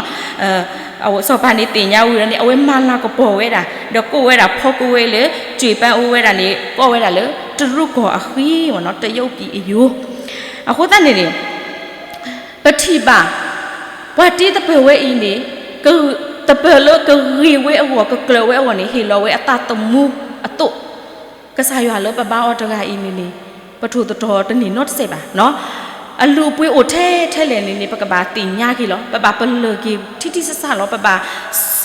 စီၤပၤန့ၣ်သ့ၣ်ညါဝံၤဒီးန့ၣ် အဝဲမၤလၤကပီၤဝဲဒၣ် ဒီးကိးဝဲဒၣ်ဖီကိဝဲလၢ စံးပၢ်အိၣ်ဝဲဒၣ်န့ၣ် ကိးဝဲဒၣ်လၢ တရူးကီၢ်အဃံမ့ၢ်နီၤ, တရုတ်ပြည်အယိုး, အဃိသတးန့ၣ်န့ၣ် ပထံၣ်ဘၣ် ပှၤတ့သပၢၤဝဲအံၤန့ၣ် သပၢၤလၢကဂ့ၤဝဲအဂီၢ် ကကျၢၤဝဲအဂီၢ်န့ၣ် ဟ့ၣ်လီၤဝဲအသးသမူအသိး, ကစၢ်ယွၤလၢပဘါအီၤတဂၤအံၤန့ၣ်န့ၣ် ပထိၣ်သတြီၤတန့ၢ်နီတစဲးဘၣ်နီၤ, အလုၢ်အပှ့ၤအိၣ်ထဲထဲလဲၣ်န့ၣ်န့ၣ် ပကဘၣ်သ့ၣ်ညါက့ၤလီၤ, ပဘၣ်ပလၢၢ်က့ၤထံထံဆးဆးလီၤ, ပဘၣ်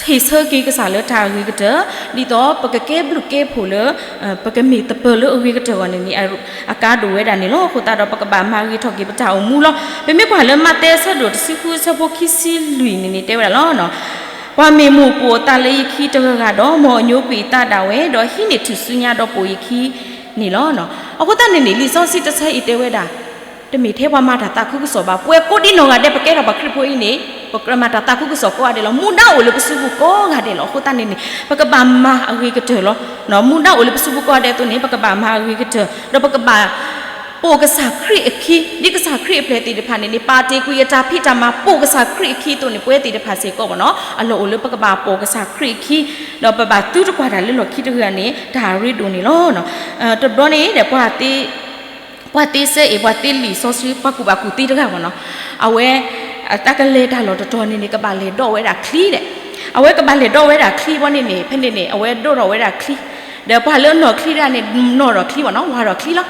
ဟ့ၣ်ဆၢက့ၤကစၢ်လၢတၢ်အဂ့ၤကတၢၢ်, ဒ်သိးပကကဲဘျုးကဲဖှိၣ်လၢ ပကမ့ၢ်သပၢၤလၢအဂ့ၤကတၢၢ်အဂီၢ်န့ၣ်န့ၣ် အကါဒိၣ်ဝဲဒၣ်န့ၣ်လီၤ. အဃိသတးဒီး ပကဘၣ်မၤဂ့ၤထီၣ်က့ၤပတၢ်အိၣ်မူလီၤ. ပမ့ၢ်ကွၢ်လၢမးသဲအဆၢဒိၣ်တဆံဃုအဆၢဖိခံဆံလွံၢ်န့ၣ်န့ၣ် တဲဝဲဒၣ်လီၤ. ပှၤမ့ၢ်မိၣ်ပိာ်အသးလၢယခံတဂၤဂၤဒီး မ်အညိကွံာ်အသးဒၣ်ဝဲ, ဒီးဟံးန့ၢ်ထူၣ်စုညါဒီးပိာ်ယခံန့ၣ်လီၤ. အဃိသတးန့ၣ်န့ၣ် လံာ်စီဆှံတဆၢအံၤတဲဝဲဒၣ် တမ့ၢ်ထဲပှၤမၤတၢ်သးခုကစီၣ်ဘၣ်. ပှၤကိးဒံနီၢ်ဂၤဒဲး ပကဲထီၣ်ပှၤခရံာ်ဖိအံၤန့ၣ် ပကမၤတၢ်သးခုကစီၣ်ကိးဂၤဒဲးလီၤ. မူဒါအိၣ်လၢပစုပူၤကိးဂၤဒဲးလီၤ. အဃိသတးန့ၣ်န့ၣ် ပကဘၣ်မၤအဂ့ၤကတၢၢ်လီၤ. မူဒါအိၣ်လၢပစုပူၤကိးဂၤဒဲးအသိးန့ၣ် ပကဘၣ်မၤအဂ့ၤကတၢၢ် ဒီးပကဘၣ် ပိာ်ကစၢ်ခရံာ်အခံ, ဒ်ကစၢ်ခရံာ်အပျဲၢ်သ့ၣ်တဖၣ်န့ၣ်န့ၣ် ပာ်တ့ၢ်ကွံာ်အတၢ်ဖံးတၢ်မၤ ပိာ်ကစၢ်ခရံာ်အခံအသိးန့ၣ် ပဝဲသ့ၣ်တဖၣ်စ့ၢ်ကီးမ့ၢ်နီၤ အလီၢ်အိၣ်လၢပကဘၣ်ပိာ်ကစၢ်ခရံာ်အခံ, ဒီးပဘၣ်သုတကွၢ်တၢ်လၢလီၢ်ခံတဂၤန့ၣ် တၢ်ရ့ဒိၣ်န့ၣ်လီၤ. တဘျီန့ၣ်ဒီး ပှၤသ့စဲအံၤ ပှၤသ့လံာ်စီဆှံ ပှၤကူၣ်ဘၣ်ကူၣ်သ့တဂၤမ့ၢ်နီၤ, အဝဲ တၢ်ကလဲၤတၢ်လီၢ်တတီၤန့ၣ်န့ၣ် ကဘၣ်လဲၤဒီးဝဲဒၣ်ချံဒီး, အဝဲကဘၣ်လဲၤဒီးဝဲဒၣ်ချံဘီန့ၣ်န့ၣ် ဖဲန့ၣ်န့ၣ် အဝဲဒိးထီၣ်ဝဲဒၣ်ချံ, ဒီးပှၤလၢအနီၣ်ချံတဂၤန့ၣ် နီၣ်ထီၣ်ချံမ့ၢ်နီၤ ဝၢ်ထီၣ်ချံလီၤ.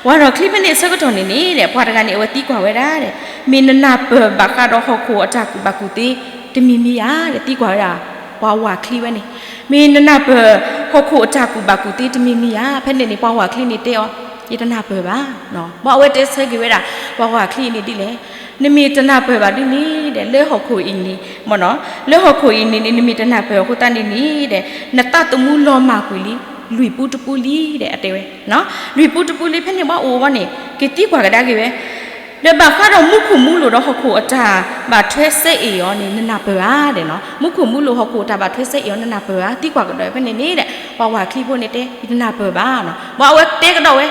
ဝၢ်ထီၣ်ချံဖဲန့ၣ်အဆၢကတီၢ်န့ၣ်န့ၣ်ဒီး ပှၤတဂၤန့ၣ် အဝဲသံကွၢ်ဝဲဒၣ်ဒီး မ့ၢ်နနၢ်ပၢၢ်ဘၣ်ဃးဒီးဟီၣ်ခိၣ်အတၢ်ကူၣ်ဘၣ်ကူၣ်သ့တမံၤမံၤဧါဒီး သံကွၢ်ဝဲဒၣ် ပှၤဝၢ်ချံဝဲန့ၣ်, မ့ၢ်နနၢ်ပၢၢ်ဟီၣ်ခိၣ်အတၢ်ကူၣ်ဘၣ်ကူၣ်သ့တမံၤမံၤဧါ. ဖဲန့ၣ်န့ၣ် ပှၤဝၢ်ချံန့ၣ်တဲအီၤ ယတနၢ်ပၢၢ်ဘၣ်. ဘၣ်အဝဲတဲဆၢက့ၤဝဲဒၣ် ပှၤဝၢ်ချံန့ၣ်ဒ်လဲၣ်, နမ့ၢ်တနၢ်ပၢၢ်ဘၣ်ဒ်န့ၣ်ဒီး လၢဟီၣ်ခိၣ်အံၤန့ၣ် မ့ၢ်နီၤ လၢဟီၣ်ခိၣ်အံၤန့ၣ်န့ၣ် နမ့ၢ်တနၢ်ပၢၢ်အဃိသတးန့ၣ်န့ၣ်ဒီး နသးသမူလီၤမၢ်ကွံာ်လံ လွံၢ်ပူတပူလံဒီး အတဲဝဲ လွံၢ်ပူတပူလံ ဖဲန့ၣ်ဘၣ်အိၣ်ဝဲန့ၣ် က့ၤသံကွၢ်ကဒါက့ၤဝဲ ဒီးဘၣ်ဃးဒီးမူခိၣ်မူလိၤဒီးဟီၣ်ခိၣ်အတၢ်ဘၣ်ထွဲစဲအ့ၣ်အီၤန့ၣ် နနၢ်ပၢၢ်ဧါဒီးနီၤ, မူခိၣ်မူလိၤဟီၣ်ခိၣ်အတၢ်ဘၣ်ထွဲစဲအ့ၣ်အီၤ နနၢ်ပၢၢ်ဧါ သံကွၢ်ကဒီးဖဲန့ၣ်န့ၣ်ဒီး ပှၤဝၢ်ချံဖိန့ၣ်တဲ ယတနၢ်ပၢၢ်ဘၣ်နီၤ. ဘၣ်အဝဲတဲကဒီးဝဲ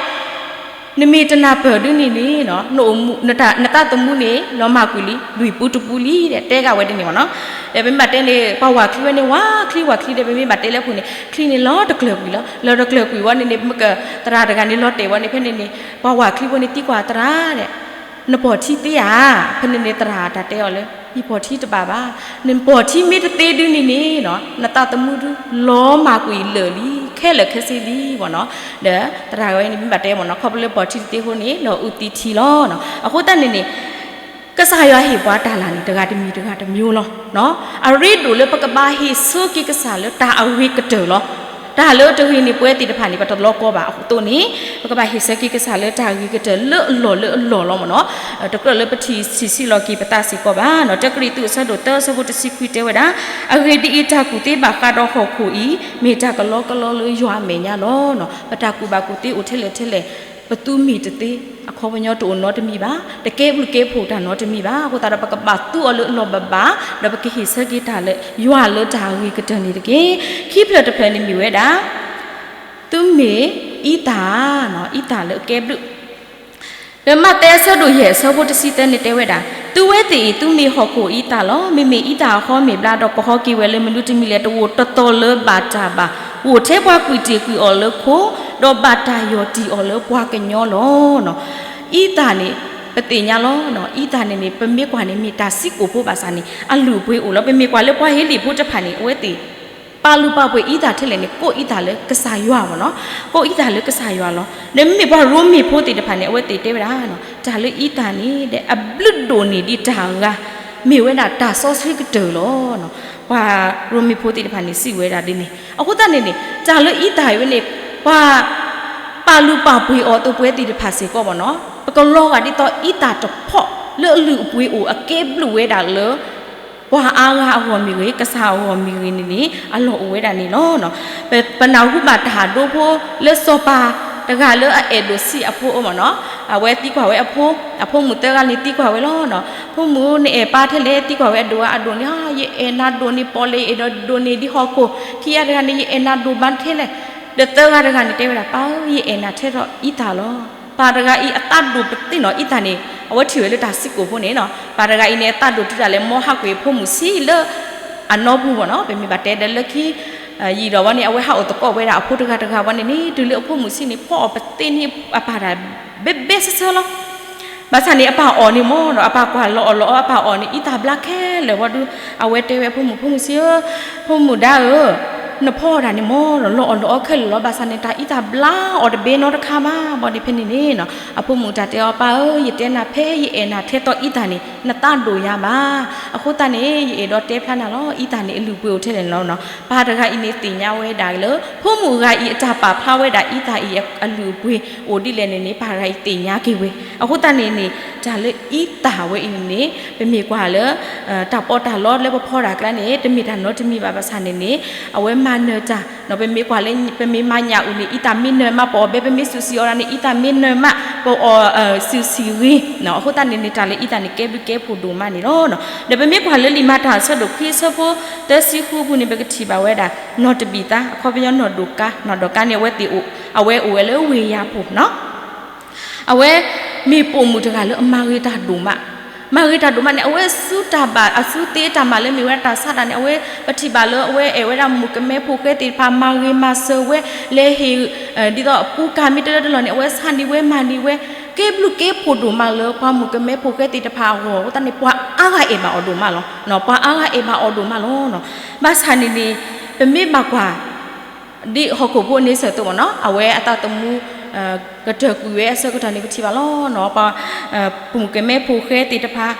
နမ့ၢ်တနၢ်ပၢၢ်ဒ်န့ၣ်န့ၣ်နီၤ နအိၣ်မူ နတၢ် နသးသမူန့ၣ် လီၤမၢ်ကွံာ်လံ လွံၢ်ပူတပူလံဒီး တဲဂ့ၢ်ဝဲဒ်န့ၣ်မ့ၢ်နီၤ. ဒီးပမ့ၢ်ဘၣ်တဲန့ၣ် ပှၤဝၢ်ချံဝဲန့ၣ် ဝၢ်ချံဝၢ်ချံဒီး ပမ့ၢ်ဘၣ်တဲလၢအပူၤန့ၣ် ချံန့ၣ်လီၤတကျၢၤကွံာ်လီၤ. လီၤတကျၢၤကွံာ်ဝဲန့ၣ်န့ၣ် ပမ့ၢ်က သရၣ်တဂၤန့ၣ်လီၤတဲာ်ဝဲန့ၣ် ဖဲန့ၣ်န့ၣ် ပှၤဝၢ်ချံဖိန့ၣ်သံကွၢ်သရၣ်ဒီး နပိာ်ထံသ့ဧါ. ဖဲန့ၣ်န့ၣ် သရၣ်တၢ်တဲအီၤလၢ ယပိာ်ထံတဘၣ်ဘၣ်. နပိာ်ထံမ့ၢ်တသ့ဒ်န့ၣ်န့ၣ်နီၤ နသးသမူဒု လီၤမၢ်ကွံာ်လၢာ်လံ ခဲလၢာ်ခဲဆ့လံမ့ၢ်နီၤ. ဒီးသရၣ်ဝဲန့ၣ် မ့ၢ်ဘၣ်တဲမ့ၢ်နီၤ ခီဖျိလၢပိာ်ထံတသ့အဃိန့ၣ် လီၤအုးသံထံလီၤ. အဃိသတးန့ၣ်န့ၣ် ကစၢ်ယွၤဟ့ၣ်ပှၤတၢ်လၢ်န့ၣ် တဂၤတမံၤတဂၤတမျိုးလီၤ. အရ့ဒိၣ်လၢပကဘၣ်ဟ့ၣ်ဆၢက့ၤကစၢ်လၢတၢ်အဂ့ၤကတၢၢ်လီၤ. တၢ်လၢတဂ့ၤန့ၣ် ပဝဲသ့ၣ်တဖၣ်န့ၣ် ပတလီၤကီဘၣ်အသိးန့ၣ် ပကဘၣ်ဟ့ၣ်ဆၢက့ၤကစၢ်လၢတၢ်အဂ့ၤကတၢၢ်လၢအလီၢ်လၢအလီၢ်လီၤမ့ၢ်နီၤ. တကြၢးလၢပထံၣ်ဆံးစံးလီၤက့ၤပသးစ့ၢ်ကီးဘၣ်နီၤ. တၢကရံၣ်သူးအဆၢဒိၣ်သၢအဆၢဖိတဆံခွံတဲဝဲဒၣ်, အဂ့ၢ်ဒ်အံၤ တၢ်ကူၣ်သ့ဘၣ်ဃးဒီးဟီၣ်ခိၣ်အံၤ မ့ၢ်တၢ်ကလီကလီလၢယွၤအမဲာ်ညါလီၤ. ပတၢ်ကူၣ်ဘၣ်ကူၣ်သ့အိၣ်ထဲလဲၣ်ထဲလဲၣ် ပသူမ့ၢ်တသ့ အခီပညီတအိၣ်နီတမံၤဘၣ်, တကဲဘျုးကဲဖှိၣ်တၢ်နီတမံၤဘၣ်. အဃိသတးဒီး ပကဘၣ်သူအီၤလၢအလီၢ်ဘၣ်ဘၣ်, ဒီးပကဟ့ၣ်ဆၢက့ၤတၢ်လၢယွၤလၢတၢ်အဂ့ၤကတၢၢ်န့ၣ်တက့ၢ်. ခံဖျၢၣ်တဖျၢၣ်န့ၣ်မ့ၢ်ဝဲဒၣ် သုမ့ၢ်အံသၣ်, အံသၣ်လၢအကဲဘျုး လၢမးသဲအဆၢဒိၣ်ယဲၢ်အဆၢဖိတဆံသၢန့ၣ်တဲဝဲဒၣ်, သုဝဲသ့ၣ်အံၤ သုမ့ၢ်ဟီၣ်ခိၣ်အံသၣ်လီၤ. မ့မ့ၢ်အံသၣ်အဃီမ့ၢ်ဘျါဒီး ကဟီက့ၤဝဲလၢမနုၤတမံၤလဲၣ်, တအိၣ်တသီၣ်လၢၤဘၣ်တၢ်ဘၣ်. အိၣ်ထဲပှၤကွံာ်တ့ၢ်ကွံာ်အီၤလၢခိ, ဒီးဘၣ်တၢ်ယီၢ်တံၢ်အီၤလၢပှၤကညီလီၤ. အံသၣ်န့ၣ် ပသ့ၣ်ညါလီၤ. အံသၣ်န့ၣ်န့ၣ် ပမ့ၢ်ကွၢ်န့ၣ် မ့ၢ်တၢ်ဆံးကိာ်ဖိဘၣ်ဆၣ်န့ၣ် အလုၢ်အပှ့ၤအိၣ်လီၤ. ပမ့ၢ်ကွၢ်လၢပှၤဟ့လံာ်ဖိတဖၣ်န့ၣ် အဝဲသ့ၣ်ပ ပာ်လုၢ်ပာ်ပှ့ၤအံသၣ်ထဲလဲၣ်န့ၣ် ကိးအံသၣ်လၢကစၢ်ယွၤမ့ၢ်နီၤ, ကိးအံသၣ်လၢကစၢ်ယွၤလီၤ. ဒီးမ့မ့ၢ်ပှၤရိမ့ၤဖိသ့ၣ်တဖၣ်န့ၣ် အဝဲသ့ၣ်တဲဝဲဒၣ်နီၤ, တၢ်လၢအံသၣ်န့ၣ်ဒီး အဘျုးဒိၣ်န့ၢ်ဒံးတၢ်ဂၤ မ့ၢ်ဝဲဒၣ်တၢ်စီဆှံကတၢၢ်လီၤ. ပှၤရိမ့ၤဖိသ့ၣ်တဖၣ်န့ၣ် စံးဝဲဒၣ်ဒ်န့ၣ်. အဃိသတးန့ၣ်န့ၣ် တၢ်လၢအံသၣ်အံၤဝဲန့ၣ် ပှၤ ပာ်လုၢ်ပာ်ပှ့ၤအီၤအသိး ပဝဲသ့ၣ်တဖၣ်စ့ၢ်ကီးမ့ၢ်နီၤ, ပကလီၤဂာ်ဒ်သိးအံသၣ်တဖီၣ်လၢအလုၢ်အပှ့ၤအိၣ် အကဲဘျုးဝဲဒၣ်လၢ ပှၤအါဂၤအဂီၢ်မ့ၢ်ဂ့ၤ, ကစၢ်အဂီၢ်မ့ၢ်ဂ့ၤန့ၣ်န့ၣ် အလီၢ်အိၣ်ဝဲဒၣ်န့ၣ်လီၤ. ပ ပနၢ်ဟူဘၣ်တၢ်ဟးဒိဖိလၢစီၤပၤတဂၤလၢအအဲၣ်ဒိးဆံးအဖိအအိၣ်မ့ၢ်နီၤ, အဝဲသံကွၢ်ဝဲအဖိ, အဖိမုၣ်သၢဂၤန့ၣ်သံကွၢ်ဝဲလီၤ. ဖိမုၣ်နအဲၣ်ပၢ်ထဲလဲၣ်, သံကွၢ်ဝဲအဒိၣ်ဧါ, အဒိၣ်န့ၣ် ယအဲၣ်နၤဒိၣ်န့ၢ်ပီၣ်လဲၣ်, ယအဲၣ်ဒိးဒိၣ်န့ၢ်ဒ်ဟီၣ်ခိၣ်, ခံဂၤတဂၤန့ၣ် ယအဲၣ်နၤဒိၣ်မးထဲလဲၣ်. ဒီးသၢဂၤတဂၤန့ၣ် တဲဝဲဒၣ် ပၢ်ဧၢ, ယအဲၣ်နၤထဲဒီးအံသၣ်လီၤ. ပၢ်တဂၤအံၤအသးဒိၣ်ပသ့ၣ်နီၤ, အံသၣ်န့ၣ် အဝဲထံၣ်ဝဲလၢတၢ်စံကိၣ်ဖိန့ၣ်နီၤ, ပၢ်တဂၤအံၤန့ၣ် အသးဒိၣ်တုၤဒၣ်လဲာ် မ်ဟးကွံာ်အဖိမုၣ်ဆံးလၢအနီပူၤမ့ၢ်နီၤ. ပမ့ၢ်ဘၣ်တဲဒီးလၢခံ ယံာ်ဒီးဝဲန့ၣ် အဝဲဟးအိၣ်သကိးဝဲဒၣ်အဖိတဂၤတဂၤဝဲန့ၣ်န့ၣ် တုၤလၢအဖိမုၣ်ဆံးန့ၣ် ဖီအီၣ်ပသ့ၣ်န့ၢ်အပၢ်တၢ်ဘဲဘဲဆၢဆၢလီၤ. ဘၣ်ဆၣ်န့ၣ် အပၢ်အီၣ်န့ၣ်မ့ၢ်ဒီး အပၢ်ကွၢ်လီၤအီၣ်လီၤအီ အပၢ်အီၣ်န့ၣ် အံသၣ်ဘျါခဲလၢာ်ဝံၤဒီး အဝဲတဲဝဲအဖိမုၣ်, ဖိမုၣ်ဆံးဧၢ, ဖိမုၣ်ဒါဧၢ, နဖီအီၣ်တၢ်န့ၣ်မ့ၢ်ဒီး လီၤအီၣ်လီၤအီခဲလၢာ်လီၤ. ဘၣ်ဆၣ်န့ၣ် တၢ်အံသၣ်ဘျါအီၣ်တဘ့ၣ်နီတခါဘၣ်. ဘၣ်ဒီးဖဲန့ၣ်န့ၣ်နီၤ အဖိမုၣ်တၢ်တဲအီၤ, ပၢ်ဧၢ, ယတဲနၤဖဲယအဲၣ်နၤထဲသိးအံသၣ်န့ၣ် နသးဒိၣ်ယၤဘၣ်. အဃိသတးန့ၣ် ယအဲၣ်ဒိးတဲဖျါနၤလီၤ, အံသၣ်န့ၣ် အလုၢ်အပှ့ၤအိၣ်ထဲလဲၣ်န့ၣ်လီၤ. ပၢ်တဂၤအံၤန့ၣ်သ့ၣ်ညါဝဲဒၣ်လၢ ဖိမုၣ်ဂၤအံၤအတၢ်ပာ်ဖျါဝဲဒၣ်အံသၣ်အံၤအလုၢ်အပှ့ၤအိၣ်ဒ်လဲၣ်န့ၣ်န့ၣ် ပၢ်တဂၤအံၤသ့ၣ်ညါက့ၤဝဲ. အဃိသတးန့ၣ်န့ၣ် တၢ်လၢအံသၣ်ဝဲအံၤန့ၣ်န့ၣ် ပမ့ၢ်ကွၢ်လၢ တၢ်ပီးတၢ်လီလၢပဖီတၢ်ကျါန့ၣ် တမ့ၢ်တၢ်နီတမံၤဘၣ်. ဘၣ်ဆၣ်န့ၣ်န့ၣ် အဝဲမၤနၢၤတၢ်, ပမ့ၢ်ကွၢ်လၢ ပမ့ၢ်မၤညၣ်အုၣ်န့ၣ် အံသၣ်မ့ၢ်နၢၤမး ပအီၣ်ဘဲ, ပမ့ၢ်စုၣ်စံၣ်အီၣ်တၢ်န့ၣ် အံသၣ်မ့ၢ်နၢၤမး ပအီၣ်စုၣ်စံၣ်ဂ့ၤ. အဃိသတးန့ၣ်န့ၣ် တၢ်လၢအံသၣ်န့ၣ် ကဲဘျုးကဲဖှိၣ်ဒိၣ်မးန့ၣ်လီၤ. ဒီးပမ့ၢ်ကွၢ်လၢလံာ်မၤတၢ်အဆၢဒိၣ်ခွံအဆၢဖိသၢဆံဃုအပူၤန့ၣ် ပကထံၣ်ဘၣ်ဝဲဒၣ် နီၢ်တဘံၣ်သါ, အခီပညီနီၢ်ဒိၣ်ကါ, နီၢ်ဒိၣ်ကါန့ၣ် အဝဲသ့ၣ်အိၣ်, အဝဲအိၣ်ဝဲလၢဝ့ၢ်ယၤပူၤနီၤ. အဝဲမ့ၢ်ပိာ်မုၣ်တဂၤလၢအမၤဂ့ၤတၢ်ဒိၣ်မး, မၤဂ့ၤတၢ်ဒိၣ်မးန့ၣ် အဝဲဆူတၢ်ဘၣ် အစုသ့တၢ်မၤလၢမ့ၢ်ဝဲဒၣ်တၢ်ဆါတၢ်န့ၣ် အဝဲ ပထံၣ်ဘၣ်လၢအဝဲအဲၣ်ဝဲဒၣ်မုၣ်ကမဲဖိဃဲသ့ၣ်တဖၣ် မၤဂ့ၤမၤစၢၤဝဲ လဲၤဟ့ၣ် ဒ်သိးပူကၢ်မ့ၢ်တလၢတလီၢ်န့ၣ် အဝဲဆါန့ၢ်ဝဲမၤန့ၢ်ဝဲ, ကဲဘျုးကဲဖှိၣ်ဒိၣ်မးလၢပှၤမုၣ်ကမဲဖိဃဲသ့ၣ်တဖၣ်အဂီၢ်. အဃိသတးန့ၣ် ပှၤအါဂၤအဲၣ်ဘၣ်အီၤဒိၣ်မးလီၤ. ပှၤအါဂၤအဲၣ်ဘၣ်အီၤဒိၣ်မးလီၤ. ဘၣ်ဆၣ်န့ၣ်န့ၣ် ပမ့ၢ်ဘၣ်ကွၢ် ဒ်ဟီၣ်ခိၣ်ဖိန့ဆၢၣ်အသိးမ့ၢ်နီၤ, အဝဲအသးသမူ ကတၢၢ်ကွံာ်ဝဲအဆၢကတီၢ်န့ၣ် ပထံၣ်ဘၣ်လီၤ. ပှၤ ပမုၣ်ကမဲဖိဃဲသ့ၣ်တဖၣ်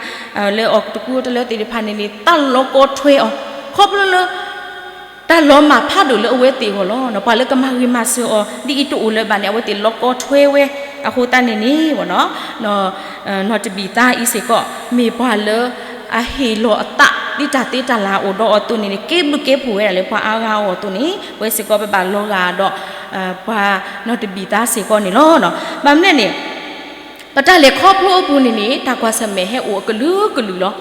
လၢအီၣ်တကူတလၢသ့ၣ်တဖၣ်န့ၣ်န့ၣ် သးလီၤကီထွဲအီၤ, ခီဖျိလၢ တၢ်လီၤမၢ်ဖးဒိၣ်လၢအဝဲသ့ၣ်အဂီၢ်လီၤ. ပှၤလၢကမၤဂ့ၤမၤစၢၤအီၤ ဒ်အံၤတအိၣ်လၢၤဘၣ်န့ၣ် အဝဲသ့ၣ်လီၤကီထွဲဝဲ. အဃိသတးန့ၣ်န့ၣ် နီၢ်တဘံၣ်သါအံၤစ့ၢ်ကီး မ့ၢ်ပှၤလၢအဟ့ၣ်လီၤအသး ဒ်တၢ်သ့တၢ်လၤအိၣ်ဒီးအီၤအသိးန့ၣ်န့ၣ် ကဲဘျုးကဲဖှိၣ်ဝဲဒၣ်လၢပှၤအါဂၤအဂီၢ်အသိးန့ၣ် ပဝဲစ့ၢ်ကီးပဘၣ်လီၤဂာ်ဒီး ပှၤနီၢ်တဘံၣ်သါစ့ၢ်ကီးန့ၣ်လီၤ. ဘၣ်မနုၤလဲၣ်န့ၣ် ပတၢ်လဲၤခီဖျိအပူၤန့ၣ်န့ၣ် တၢ်ကွၢ်ဆၢၣ်မဲာ်ဟဲအိၣ်အကလုာ်ကလုာ်လီၤ.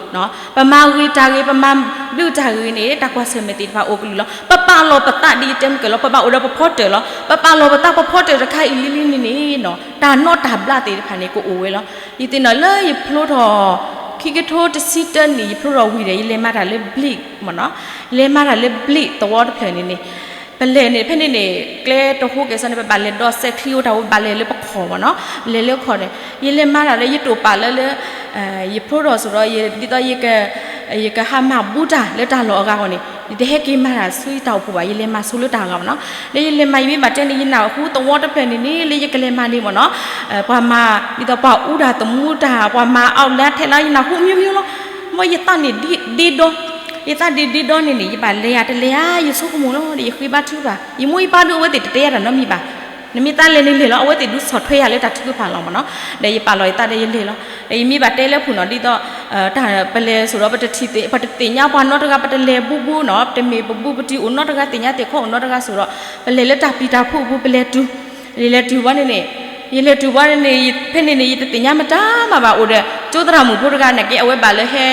ပမၤဂ့ၤတၢ်ဂ့ၤ ပမၤဘျုးတၢ်ဂ့ၤန့ၣ် တၢ်ကွၢ်ဆၢၣ်မဲာ်သ့ၣ်တဖၣ်အိၣ်ကလုာ်လီၤ. ပပာ်လီၤပသးဒ်ယတဲမုၢ်ကဲၤလီၤ ပဘၣ်အိၣ်ဒီးပဖီတၢၣ်လီၤ. ပပာ်လီၤပသးပဖီတၢၣ်တခါအံၤလံလံန့ၣ်န့ၣ် တၢ်နီၣ်တၢ်ဘျးသ့ၣ်တဖၣ်န့ၣ် ကအိၣ်ဝဲလီၤ. ယသ့ၣ်နီၣ်လၢယဖျိထီၣ် ခံကထိတဆံတၢနံၣ် ယဖျိထီၣ်ဝံၤဒီး ယလဲၤမၤတၢ်လၢဘျံးမ့ၢ်နီၤ, ယလဲၤမၤတၢ်လၢဘျံးသဝီတဖျၢၣ်န့ၣ်န့ၣ် ပလဲၤန့ၣ် ဖဲန့ၣ်န့ၣ် ကျဲတဟူးကဲၤစ့ၢ်န့ၣ် ပဘၣ်လဲၤဒီးစဲးချံအိၣ်တၢ် ပဘၣ်လဲၤလၢပခီၣ်မ့ၢ်နီၤ, လဲၤလၢခီၣ်န့ၣ် ယလဲၤမၤတၢ်လၢယတိာ်ပာ်လၢလၢ ယဖျိထီၣ်ဆိဒီး ဒ်သိး ယကဟးမၤဘူတၢ်လၢတၢ်လီၢ်အဂၤအဂီၢ်န့ၣ် ယတဟဲက့ၤမၤတၢ်ဆူယတၢ်အိၣ်ဖှိၣ်ဘၣ်, ယလဲၤမၤဆိလၢတၢ်အဂၤမ့ၢ်နီၤ. ဒီးယလဲၤမၤ ယမ့ၢ်ဘၣ်တဲန့ၣ် ယနၢ်ဟူသဝီတဖျၢၣ်န့ၣ်န့ၣ် လၢယကလဲၤမၤန့ၣ်မ့ၢ်နီၤ, ပှၤမၤ ဒ်သိးပှၤအူတၢ်သမူတၢ် ပှၤမၤအီၣ်လဲထဲလီၤ ယနၢ်ဟူ မျိုးမျိုး လီၤ. မ်ယသးန့ၣ်ဒ့ဒီ, ယသးဒ့ဒ့ဒီန့ၣ်န့ၣ် ယဘၣ်လဲၤယၤတလဲၤဧါ ယဆိကမိၣ်လီၤဒီး ယဃ့ဘါထုကဖၣ်, ယမိၢ်ယပၢ်ဒုး အဝဲသ့ၣ်တတဲယၤတၢ်နီတမံၤဘၣ်. နမ့ၢ်သးလဲၤန့ၣ်လဲၤလီၤ, အဝဲသ့ၣ်ဒုးဆီၣ်ထွဲယၤလၢတၢ်ထုကဖၣ်လီၤမ့ၢ်နီၤ. ဒီးယပာ်လီၤယသးဒီးယလဲၤလီၤ. ဒီးယမ့ၢ်ဘၣ်တဲလၢဖုၣ်နီၤ ဒ်သိး ပလဲၤဆိဒီး ပတထံၣ်သ့ၣ် ပတသ့ၣ်ညါပှၤနီတဂၤ ပတလဲၤဘူးဘူးနီၤ, တမ့ၢ်ပဘူးပတံၢ်အိၣ်နီတဂၤ သ့ၣ်ညါသ့ၣ်ခီအိၣ်နီတဂၤဆိဒီး ပလဲၤလၢတၢ်ပျံၤတၢ်ဖုးအပူၤ ပလဲၤတုၤ ယလဲၤတုၤဝဲန့ၣ်န့ၣ် ယလဲၤတုၤဝဲန့ၣ်န့ၣ် ဖဲန့ၣ်န့ၣ် ယတသ့ၣ်ညါမတၤမးဘၣ် အိၣ်ဒီး ကၠိသရၣ်မုၣ်ဖိတဂၤနာ်က့ အဝဲဘၣ်လၢဟဲ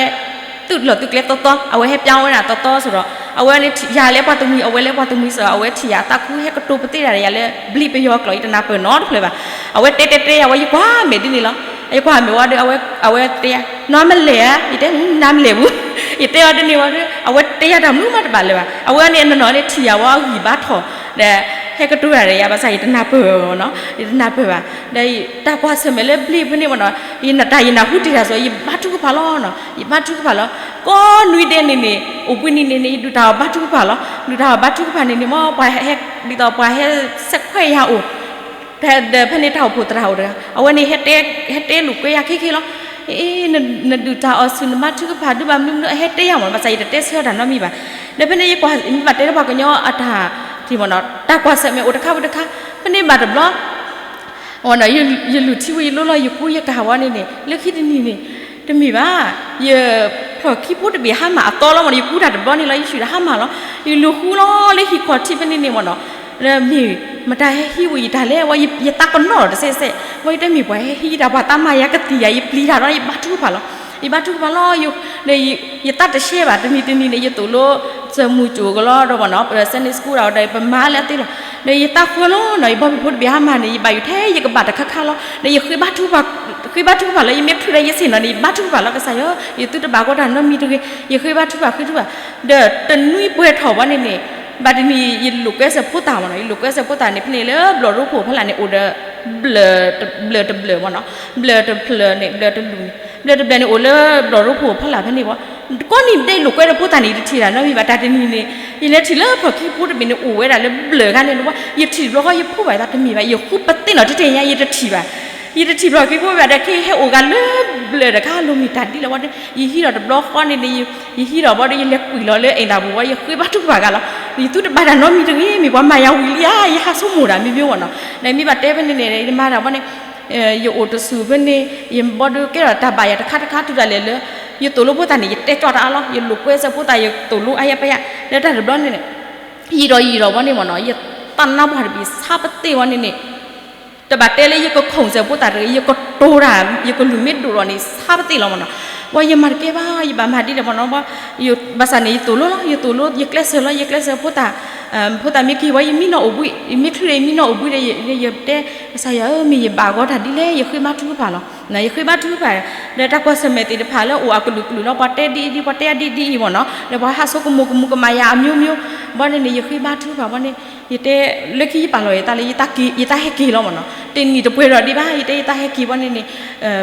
သုးလီၢ်သုးကျဲသီသီ အဝဲဟဲပျါဝဲဒၣ်သီသီဆိဒီး အဝဲန့ၣ် ယၤလၢပှၤတမှံၤ အဝဲလၢပှၤတမှံၤစ့ၢ် အဝဲထံၣ်ယၤအသးခု ဟဲကတိၤပသ့ၣ်ဒၣ်ယၤလၢ ဘျံးပယီၤကျိာ် ယတနၢ်ပၢၢ်နီတဖျၢၣ်ဘၣ်. အဝဲတဲတဲတဲ အဝဲယကွၢ်မဲာ်ဒ်န့ၣ်လီၤ. ယကွၢ်မဲာ်ဝံၤဒီး အဝဲတဲ နမ့ၢ်လဲၤဧါ, ယတဲ နမ့ၢ်လဲၤဘူး, ယတဲအီၤဒ်န့ၣ်ဝံၤဒီး အဝဲတဲယၤတၢ်မနုၤမးတဘၣ်လၢၤဘၣ်. အဝဲန့ၣ် အနီၢ်နီၢ်န့ၣ် ထံၣ်ယၤဝဲအဂံၢ်ဘါထီၣ် ဒီး ဟဲကတိၤတၢ်ဒီးယၤ ဘၣ်ဆၣ်ယတနၢ်ပၢၢ်ဘၣ်နီၤ, ယတနၢ်ပၢၢ်ဘၣ်. ဒီးတၢ်ကွၢ်ဆၢၣ်မဲာ်လၢဘျ့ဖဲန့ၣ်မ့ၢ်နီၤ, ယနတၢ်ယနၢ်ဟူတ့ၢ်တၢ်စ့ၢ် ယဘါထုကဖၣ်လီၤနီၤ, ယဘါထုကဖၣ်လီၤ. ကိးနွံဒဲးန့ၣ်န့ၣ် အိၣ်ဘှံးနံၤန့ၣ်န့ၣ် ယဒုးတၢ်အီၣ်ဘါထုကဖၣ်လီၤ. ဒုးတၢ်အီၣ်ဘါထုကဖၣ်န့ၣ်န့ၣ် မ်ပှၤဟဲ ဒ်သိးပှၤဟဲဆဲးခွဲးယၤအိၣ် ဒီးဖဲန့ၣ်တၢ်အိၣ်ဖှိၣ်သရၣ်အိၣ်တဂၤ အဝဲန့ၣ် ဟဲတဲလိာ်ကွဲယၤခဲခဲလီၤ. အ့ နဒုးတၢ်အီၣ်ဆူၣ် နဘါထုကဖၣ်ဒုးဘၣ်မနုၤမနုၤ အဟဲတဲယၤမ့ၢ်နီၤ, ဘၣ်ဆၣ်ယတတဲဆၢတၢ်နီတမံၤဘၣ်. ဒီးဖဲန့ၣ်ယကွၢ် မ့ၢ်ဘၣ်တဲလၢပှၤကညီအတၢ်ထံၣ်မ့ၢ်နီၤ, တၢ်ကွၢ်ဆၢၣ်မဲာ်အိၣ်တခါဝံၤတခါ, ဖဲန့ၣ်ဘၣ်တဘျီ ယလူၤထံဝံၤယလိလီၤ ယကူယကၤဝဲန့ၣ်န့ၣ် လၢခံတနံၤန့ၣ် တမ့ၢ်ဘၣ်, ယဖျီၣ်ခံဖိတဘ့ၣ်ဟါမၢ်အသီလီၤမ့ၢ်နီၤ, ယကူတၢ်တဘျီန့ၣ်လီၤ ယဆူၣ်တၢ်ဟါမၢ်လီၤ. ယလူၤဃုလီၤလၢဟံၣ်ခီၣ်ထံးဖဲန့ၣ်န့ၣ်မ့ၢ်နီၤ, မ့ၢ်မတၤဟဲဟံးဝံၤယတၢ်လဲၣ်, ဝဲယသးကနီၣ်တစဲးစဲး, ဝဲယတမ့ၢ်ပှၤဟဲဟံးယတၢ် ပှၤသးမၤယၤကသံၣ်ယၤ ယပျံၤတၢ်ဒီး ယဘါထုကဖၣ်လီၤ. ယဘါထုကဖၣ်လီၤ ယသးတရှဲဘၣ်, တနံၤတနံၤန့ၣ် ယသိၣ်လိ စၢၤမုၢ်ကၠိၣ်ကလီဒီးမ့ၢ်နီၤ Sunday school ဒီးပမၤလၢအသ့လီၤ. ဒီးယသးဃၢလီၤနီၤ, ယဘီဘံဖိတဘ့ၣ်ဟါမၢ်န့ၣ် ယဘၣ်ယိၣ်ထဲယကဘၣ်တခါခါလီၤ. ဒီးယဃ့ဘါထုကဖၣ်, ဃ့ဘါထုကဖၣ်လီၤ, ယမ့ၢ်ချုးဒီးယဆ့ၣ်နီၤန့ၣ် ယဘါထုကဖၣ်လီၤ ကစၢ်ယွၤ, ယသုတဘၣ်ဂီၢ်တၢ်နီတမံၤတဂ့ၤ, ယဃ့ဘါထုကဖၣ် ဃ့ထုကဖၣ်. ဒီးတနွံပှဲၤထီၣ်ဝဲန့ၣ်န့ၣ် ဘၣ်တနံၤယလိာ်ကွဲစၢၤဖိသၣ်မ့ၢ်နီၤ, ယလိာ်ကွဲစၢၤဖိသၣ်န့ၣ် ဖဲန့ၣ်လၢဘျီၣ်ရိဖှိၣ်ဖီလာ်န့ၣ် အိၣ်ဒီး ဘျၢၣ်တဘျၢၣ်မ့ၢ်နီၤ, ဘျၢၣ်တဖျၢၣ်န့ၣ် ဘျၢၣ်တလူၢ်န့ၣ် ဘျၢၣ်တဘျၢၣ်န့ၣ် အိၣ်လၢဘျီၣ်ရိဖှိၣ်ဖီလာ်ဖဲန့ၣ်ဝဲ. ကိးနံၤဒဲးလိာ်ကွဲဒီးဖိသၣ်န့ၣ် ယတထံၣ်တၢ်နီတမံၤဘၣ်. တၢ်တနံၤန့ၣ် ယလဲၤထံၣ်လၢဖျီၣ်ခံဖိတဘ့ၣ်န့ၣ် အိၣ်ဝဲဒၣ်လၢဘျၢၣ်ခါန့ၣ်ဝဲ, ယထံၣ်တဘျီဃီ ယဖှိၣ်ဘၣ်သးတမ့ၢ်ဘၣ်, ယဃုပသ့ၣ်နီၣ်ထဲထဲညါ ယတထံၣ်ဘၣ်, ယတထံၣ်ဖျီၣ်ခံဖိဘၣ်ဒီး ခဲအံၤဟဲအိၣ်ဂၤလၢဘျၢၣ်တခါ လိၣ်မ့ၢ်တၢ်ဒ်လဲၣ်ဝဲဒီး ယဟံးဒီးတဘျီဃီန့ၣ်န့ၣ် ယဟံးဒီးဘီဒီး ယလဲၤကွံာ်လီၤလၢအဲၣ်တၢ်ပူၤဝဲ ယဃ့ဘါထုကဖၣ်ဂၤလီၤ. ယသုတဘၣ်တၢ်နီတမံၤတဂ့ၤ, မ့ၢ်ပှၤမၤယၤဝံၤလံဧါ, ယဟးဆိကမိၣ်တၢ်မ့ၢ်မ့ၢ်မ့ၢ်နီၤ. ဒီးမ့ၢ်ဘၣ်တဲဖဲန့ၣ်န့ၣ် ယမၤတၢ်ဝဲန့ၣ် ယအိၣ်တဆူၣ်ဖဲန့ၣ် ယဘီဒုးကဲထီၣ်တၢ်ဘၣ်ယၤတခါတခါ တုၤဒၣ်လဲာ်လၢ ယသိၣ်လိဖိသၣ်န့ၣ် ယတဲကၠီတၢ်အါလီၤ, ယလိာ်ကွဲစၢၤဖိသၣ် ယသိၣ်လိအါယါပယါ လၢတၢ်တဘျီန့ၣ် ယံာ်ဒီးယံာ်ဒီးဝဲန့ၣ်မ့ၢ်နီၤ, ယသးနါပှၢ်တဘ့ၣ်ဆါပသ့ၣ်ဝဲန့ၣ်န့ၣ် တဘၣ်တဲလၢယကခိၣ်စၢၤဖိသၣ်တဂ့ၤ, ယကတိၤတၢ် ယကလုၢ်မ့ၢ်ဒိၣ်ထီၣ်န့ၣ် ဆါပသ့ၣ်လီၤမ့ၢ်နီၤ. ဝဲယမၤတကဲဘၣ်, ယဘၣ်မၤဒ်လဲၣ်မ့ၢ်နီၤ, ဘၣ်ဆၣ်န့ၣ် ယသိၣ်လိလီၤ, ယသိၣ်လိ ယကျဲးစၢးလီၤ, ယကျဲးစၢးဖိသၣ်, ဖိသၣ်မ့ၢ်က့ၤဝဲ ယမံနီၤအိၣ်ဘှံး, ယမ့ၢ်ချုးဒီးယမံနီၤအိၣ်ဘှံးဒီး ယတဲ ကစၢ်ယွၤဧၢ, မ့ၢ်ယဘၣ်ဂီၢ်တၢ်ဒ်လဲၣ်, ယဃ့ဘါထုကဖၣ်လီၤ. ယဃ့ဘါထုကဖၣ် ဒီးတၢ်ကွၢ်ဆၢၣ်မဲာ်သ့ၣ်တဖၣ်လၢအိၣ်အကလုာ်ကလုာ်လီၤ, ပှၤတဲဒ်အံၤဒ် ပှၤတဲအဒ်ဒ်အံၤမ့ၢ်နီၤ, ဒီးပှၤဟးဆိကမိၣ်ကမူၤကမၣ်ယၤအမျိုးမျိုး, ဘီန့ၣ်န့ၣ် ယဃ့ဘါထုကဖၣ်ဘီန့ၣ် ယတဲ လၢခံယပာ်လီၤယသးလၢ ယသးဟဲက့ၤလီၤမ့ၢ်နီၤ, တနံၣ်တပှဲၤဒီးဒံးဘၣ် ယတဲယသးဟဲက့ၤဘီန့ၣ်န့ၣ်,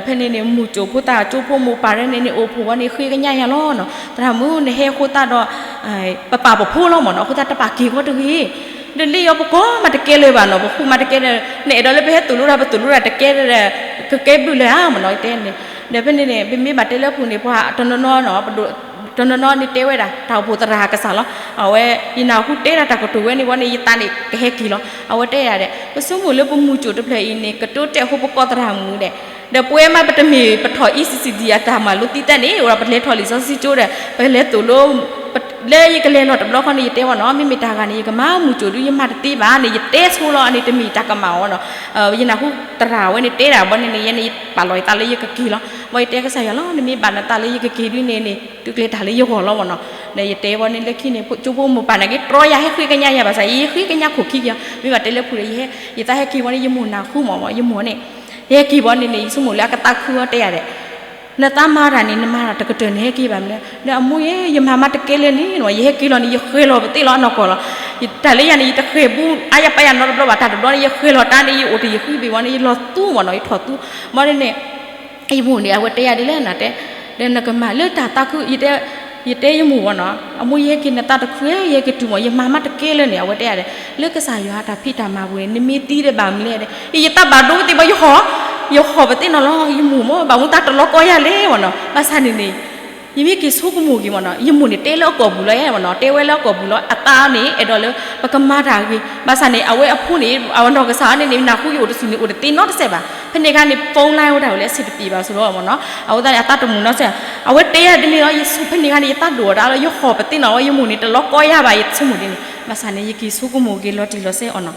ဖဲန့ၣ်န့ၣ် မုၢ်ကၠိၣ်ဖိသၣ်ကၠိဖိမိၢ်ပၢ်ရဲန့ၣ်န့ၣ် အိၣ်ဖှိၣ်ဝဲန့ၣ် ဃ့ကညးယၤလီၤနီၤ, သရၣ်မုၣ် နဟဲအဃိသတးဒီး ပပာ်ပဖိလီၤမ့ၢ်နီၤ, အဃိသတးတပာ်က့ၤဃီတဂ့ၤ, ဒီးလၢယီၤပကိးမးတကဲလၢၤဘၣ်နီၤ, ပဃုမးတကဲလၢၤ, နအဲၣ်ဒိးလၢပဟဲသိၣ်လိတၢ် ပသိၣ်လိတၢ်တကဲလၢၤ, ကကဲဘျုးလၢၤဧါမ့ၢ်နီၤ, ယတဲန့ၣ်, ဒီးဖဲန့ၣ်န့ၣ် ပမ့ၢ်ဘၣ်တဲလၢပူၤန့ၣ် ပှၤတနီၤနီၤနီၤ တနီၤနီၤန့ၣ်တဲဝဲဒၣ် တၢ်အိၣ်ဖှိၣ်သရၣ်ကစၢ်လီၤ, အဝဲ ယနၢ်ဟူတဲဒၣ်တၢ်ကတိၤဝဲန့ၣ်ဝဲန့ၣ် ယသးန့ၣ် ကဟဲက့ၤလီၤ, အဝဲတဲယၤဒီး ပဆိကမိၣ်လၢပမုၢ်ကၠိၣ်တဖျၢၣ်အံၤန့ၣ် ကတိၤတဲာ်ဃိပကိးသရၣ်မုၣ်ဒီး, ဒီးပဝဲမးပတမ့ၢ်ပထီၣ် E C C D အတၢ်မၤလိသံသ့န့ၣ် အိၣ်ဒီးပလဲၤထီၣ်လံာ်စီဆှံကၠိဒီး ပလဲၤသိၣ်လိ လၢယကလဲၤလီၤတဘျီဃီန့ၣ် ယတဲဝဲနီၤ မ့မ့ၢ်တၢ်ဂၤန့ၣ် ယကမၤမုၢ်ကၠိၣ်ဒုး ယမၤတသ့ဘၣ်န့ၣ် ယတဲဆိလီၤန့ၣ် တမ့ၢ်တၢ်ကမၣ်အီၤနီၤ, ယနၢ်ဟူသရၣ်ဝဲန့ၣ်တဲဒၣ်ဘီန့ၣ်န့ၣ် ယဲန့ၣ် ယပာ်လီၤယသးလၢယကက့ၤလီၤ, ဘီယတဲကစၢ်ယွၤလီၤ နမ့ၢ်ဘၣ်နသးလၢယကက့ၤဒုးန့ၣ်န့ၣ် သုကျဲၤတၢ်လၢယဂီၢ်လီၤမ့ၢ်နီၤ, ဒီးယတဲဝဲန့ၣ်လၢခံန့ၣ် ကၠိဖိမိၢ်ပၢ်န့ၣ်က့ၤ တြီယၤဟဲဃ့ကညးယၤဘၣ်ဆၣ် ယဃ့ကညးခိၣ်ခံက့ၤအီၤ မ့ၢ်ဘၣ်တဲလၢဖုဒီး ယသးဟဲက့ၤဝဲန့ၣ် ယမိၢ်နၢ်ဟူမ့ၢ် ယမိၢ်န့ၣ် ယဟဲက့ၤဘီန့ၣ်န့ၣ် ယဆိကမိၣ်လၢအကသးခုအီၤတဲယၤဒီး နသးမၤတၢ်န့ၣ် နမၤတၢ်တကတၢၢ်န့ၣ် ဟဲက့ၤဘၣ်မနုၤလဲၣ်, ဒီးအမိၢ်ယဲ ယမၤမးတကဲလၢာ်န့ၣ် ယဟဲက့ၤလီၤန့ၣ် ယဃဲၤလီၤပသ့ၣ်လီၤအနီၢ်ကီၢ်လီၤ, တၢ်လၢယၤန့ၣ် ယတဃဲၤဘူးအါယၤပာ်ယၤနီတဘျီဘၣ်, တၢ်တဘျီန့ၣ် ယဃဲၤလီၤတၢ်န့ၣ် ယအိၣ်တယံာ်ဃံဘ့ၣ်ဝဲန့ၣ် ယလီၤသူမ့ၢ်နီၤ ယထီၣ်သူ, ဘီန့ၣ်န့ၣ် ယမိၢ်န့ၣ် အဝဲတဲယၤဒ်လဲၣ်နတဲ, ဒီးနကမၤလၢတၢ်သးခု ယတဲယမိၢ်ဝဲနီၤ အမိၢ်ယဟဲက့ၤနသးတခု ယဟဲက့ၤတုၤမ့ၢ် ယမၤမးတကဲလၢာ်န့ၣ် အဝဲတဲယၤဒီး လၢကစၢ်ယွၤတၢ်ဖံးတၢ်မၤပူၤန့ၣ် နမ့ၢ်သံဒီးဘၣ်မနုၤလဲၣ်, ယတၢ်ဘၣ်ဒိပသ့ၣ်ဘၣ် ယဟီၣ်, ယဟီၣ်ပသ့ၣ်နီၤလီၤ ယမိၢ်မ့ၢ် ဘၣ်မူသးတလီၤကီယၤလဲၣ်ဝဲနီၤ, ဘၣ်ဆၣ်န့ၣ်န့ၣ် ယမ့ၢ်က့ၤဆိကမိၣ်က့ၤမ့ၢ်နီၤ ယမိၢ်န့ၣ်တဲလၢအကိာ်ပူၤလီၤယဲဝဲနီၤ တဲဝဲလၢအကိာ်ပူၤလီၤ အသးန့ၣ် အဲၣ်ဒိးလၢ ပကမၤတၢ်ဂ့ၤ, ဘၣ်ဆၣ်န့ၣ် အဝဲအဖိန့ၣ် အနီၢ်ကစၢ်န့ၣ်န့ၣ် နၢ်ဟူယအိၣ်တဆူၣ်န့ၣ် အိၣ်တသ့နီတစဲးဘၣ်, ဖဲန့ၣ်အခါန့ၣ် phone line ဝဲဒၣ်ဝဲလၢအဆံးတပ့ၤဘၣ်ဆိဒီးမ့ၢ်နီၤ အဃိသတးန့ၣ် အသးတမုာ်နီတစဲး, အဝဲတဲယၤဒ်န့ၣ်လီၤ ယဆိဖဲန့ၣ်အခါန့ၣ် ယသးဒိၣ်အီၤတၢ်လီၤ ယဟီၣ်ပသ့ၣ်နီၤဝဲ ယမိၢ်န့ၣ် တလီၤကီယၤဘၣ် ယဆိကမိၣ်ဒ်န့ၣ်, ဘၣ်ဆၣ်န့ၣ် ယက့ၤဆိကမိၣ်က့ၤလီၤတံၢ်လီၤဆဲးအီၤနီၤ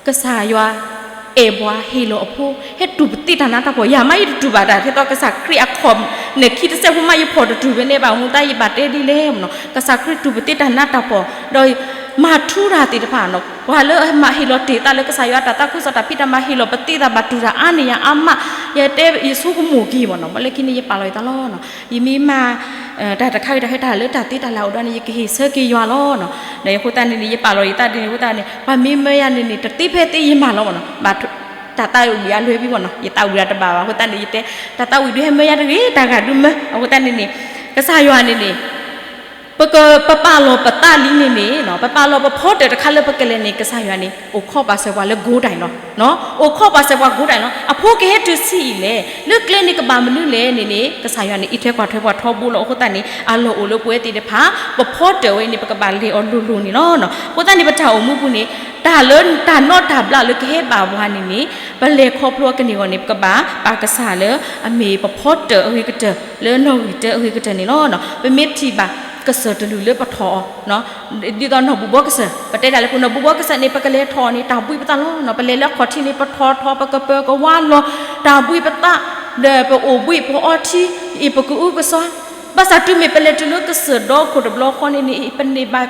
ကစၢ်ယွၤအဲၣ်ပှၤဟ့ၣ်လီၤအဖိ ဟဲတူၢ်ပသ့ၣ်တၢ်နးတၢ်ဖှီၣ် ယၤမးယတတူၢ်ဘၣ်တၢ် ထဲသိးကစၢ်ခရံာ်အခီၣ်န့ၣ်ခံတစဲးဖိမး ယဖီၣ်တတူၢ်ဖဲန့ၣ်ဘၣ် မူသးယဘၣ်တဲဒ်လဲၣ်မ့ၢ်နီၤ ကစၢ်ခရံာ်တူၢ်ပသ့ၣ်တၢ်နးတၢ်ဖှီၣ် ဒီး မၤထူတၢ်သ့ၣ်တဖၣ်နီၤ, ပှၤလၢအမၤဟ့ၣ်လီၤတ့ၢ်သးလၢကစၢ်ယွၤအတၢ်သးခုကစီၣ်တၢ်ဖံးတၢ်မၤဟ့ၣ်လီၤပသ့သးဘၣ်တူၢ်တၢ်အါန့ၢ်ယၤအါမး, ယတဲယဆိကမိၣ်က့ၤမ့ၢ်နီၤ, ဘၣ်လၢခံန့ၣ်ယပာ်လီၤယသးလီၤနီၤ, ယမ့ၢ်မၤ တၢ်တခါဂ့ၤတၢ်ခဲတၢ်လၢတၢ်သ့တၢ်လၢ်အိၣ်ဒီးန့ၣ် ယကဟ့ၣ်ဆၢက့ၤယွၤလီၤနီၤ, ဒီးအဃိသတးန့ၣ်န့ၣ် ယပာ်လီၤယသးဒ်န့ၣ်အဃိသတးန့ၣ် ပှၤမ့ၢ်မၢယၤန့ၣ်န့ၣ် တသ့ဖဲသ့ယမၤလီၤမ့ၢ်နီၤ, တၢ်သးဝံၣ်အလွဲၢ်ဖံမ့ၢ်နီၤ, ယသးဝံၣ်တၢ်တဘၣ်ဘၣ်အဃိသတးန့ၣ် ယတဲ တၢ်သးဝံၣ်ဒုးဟဲမၢယၤတဂ့ၤ တၢ်ဂၤဒုးမၢ, အဃိသတးန့ၣ်န့ၣ် ကစၢ်ယွၤန့ၣ်န့ၣ် ပက ပပာ်လီၤပသးလံန့ၣ်န့ၣ် ပပာ်လီၤပဖီတၢၣ်တခါလၢပကလဲၤန့ၣ် ကစၢ်ယွၤန့ၣ် အိၣ်ခိးပာ်စၢၤပှၤလၢ goal ဒၣ်လီၤ, အိၣ်ခိးပာ်စၢၤပှၤ goal ဒၣ်လီၤ, အဖိကဟဲတုၤဆံးအံၤလဲၣ်, လၢကျဲန့ၣ်ကဘၣ်မနုၤလဲၣ်န့ၣ်န့ၣ် ကစၢ်ယွၤန့ၣ် အံးထွဲကွၢ်ထွဲပှၤထီဘိလီၤ, အဃိသတးန့ၣ် အလီၢ်အိၣ်လၢပဝဲသ့ၣ်တဖၣ် ပဖီတၢၣ်ဝဲန့ၣ် ပကဘၣ်လဲၤအီၤလိၤလိၤန့ၣ်လီၤ, အဃိသတးန့ၣ် ပတၢ်အိၣ်မူပူၤန့ၣ် တၢ်လၢတၢ်နီတၢ်ဘျးလၢကဟဲဘၣ်ပှၤန့ၣ်န့ၣ် ပလဲၤခီဖျိအကန့ၢ်အဂီၢ်န့ၣ် ပကဘၣ်ပာ်ကစၢ်လၢအမ့ၢ်ပဖီတၢၣ်အဂ့ၤကတၢၢ် လၢနီၣ်ဂံၢ်တၢအဂ့ၤကတၢၢ်န့ၣ်လီၤ, ပမ့ၢ်ထံၣ်ဘၣ်ကစၢၢ်တလုၢ်လၢပထီၣ်အီၤ ဒ်သိးနီၢ်ဘူၣ်ဘီကစၢၢ် ပတဲဒၣ်လၢပနီၢ်ဘူၣ်ဘီကစၢၢ်န့ၣ် ပကလဲၤထီၣ်န့ၣ် တၢ်ဘှံးပသးလီၤ, ပလဲၤလၢအခီၣ်ထံးန့ၣ် ပထီၣ်ထီၣ် ပကပၢၤကဝါလီၤ, တၢ်ဘှံးပသး ဒီးပအိၣ်ဘှံးပအီထံ အံၤပကအုကစွါ, ဘၣ်ဆၣ်တုၤမ့ၢ်ပလဲၤတုၤလၢကစၢၢ်ဒီခိၣ်တဘျီဃီန့ၣ်န့ၣ် ပန့ၢ်ဘၣ်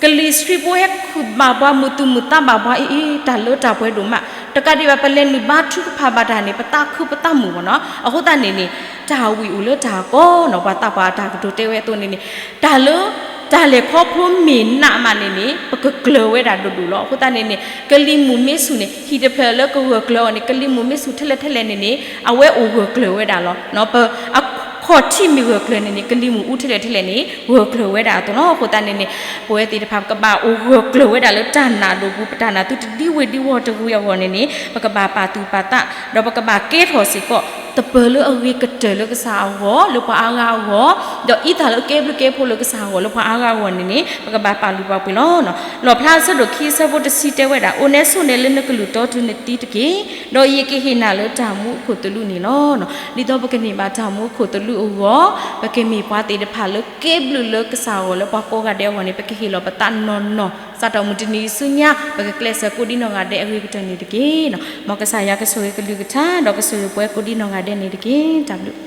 ကလံၤဆှံဖိဟဲခုၣ်ဘၣ်ပှၤ မုာ်သူၣ်မုာ်သးဘၣ်ပှၤအံၤ တၢ်လၢတၢ်ပှဲၤဒိၣ်မး, တကးဒံးဘၣ် ပလဲၤနုာ်ဘါထုကဖၣ်ဘၣ်တၢ်န့ၣ် ပသးခုပသးမုာ်မ့ၢ်နီၤ, အဃိသတးန့ၣ်န့ၣ် တၢ်ဝံၣ်အိၣ်လၢတၢ်ကီနီၤ, ပှၤသးပှၢ်အတၢ်ကတိၤတဲဝဲအသိးန့ၣ်န့ၣ် တၢ်လၢ တၢ်လဲၤခီဖျိမ့ၢ်နးမးန့ၣ်န့ၣ် ပကကျၢၤဝဲဒၣ်ဒိၣ်ဒိၣ်လီၤ, အဃိသတးန့ၣ်န့ၣ် ကလံၤမုၢ်မ့ၢ်ဆူၣ်န့ၣ် ဟံၣ်တဖျၢၣ်လၢကဂၢၢ်ကျၢၤအီၤန့ၣ် ကလံၤမုၢ်မ့ၢ်ဆူၣ်ထဲလဲၣ်ထဲလဲၣ်န့ၣ်န့ၣ် အဝဲအိၣ်ဂၢၢ်ကျၢၤဝဲဒၣ်လီၤ, ပအခီၣ်ထံးမ့ၢ်ဂၢၢ်ကျၢၤန့ၣ်န့ၣ် ကလံၤမုၢ်အူထဲလဲၣ်ထဲလဲၣ်န့ၣ် ဂၢၢ်ကျၢၤဝဲဒၣ်အသိးလီၤ, အဃိသတးန့ၣ်န့ၣ် ပဝဲသ့ၣ်တဖၣ် ပကဘၣ်အိၣ်ဂၢၢ်ကျၢၤဝဲဒၣ်လၢတၢ်နာ်ဒိၣ်ပူၤ, ပတၢ်နာ်သုတဒံဝ့ၤဒံဝီၢ်တဂ့ၤအဂီၢ်န့ၣ်န့ၣ် ပကဘၣ်ပာ်သူၣ်ပာ်သး ဒီးပကဘၣ်ကဲထီၣ်စ့ၢ်ကီး သပၢၤလၢအဂ့ၤကတၢၢ်လၢကစၢ်အဂီၢ် လၢပှၤအါဂၤအဂီၢ်, ဒီးအံသၣ်လၢကဲဘျုးကဲဖှိၣ်လၢကစၢ်အဂီၢ် လၢပှၤအါဂၤအဂီၢ်န့ၣ်န့ၣ် ပကဘၣ်ပာ်လုၢ်ပာ်ပှ့ၤလီၤ. လီၣ်ဖျါအဆၢဒိၣ်ခံအဆၢဖိတဆံတဲဝဲဒၣ်, အိၣ်နဲဆိးနဲလၢနကလုၢ်တီတုၤနသံတက့ၢ်, ဒီးယကဟ့ၣ်နၤလၢတၢ်မူအခိၣ်သလုးန့ၣ်လီၤ. ဒ်သိးပကန့ၢ်ဘၣ်တၢ်မူအခိၣ်သလုးအဂီၢ်, ပကမ့ၢ်ပှၤသ့ၣ်တဖၣ်လၢကဲဘျုးလၢကစၢ်အဂီၢ် လၢပှၤကိးဂၤဒဲးအဂီၢ်န့ၣ် ပကဟ့ၣ်လီၤပသးနီၢ်နီၢ်, စးထီၣ်မုၢ်တနံၤအံၤဆူညါ ပကကျဲးစၢးကိးဒံနီၢ်ဂၤဒဲးအဂ့ၤကတၢၢ်န့ၣ်တက့ၢ်. မ်ကစၢ်ယွၤကဆိၣ်ဂ့ၤကလုၢ်ကထါ ဒီးကဆိၣ်ဂ့ၤပှၤကိးဒံနီၢ်ဂၤဒဲးန့ၣ်တက့ၢ်. တၢ်ဘျုး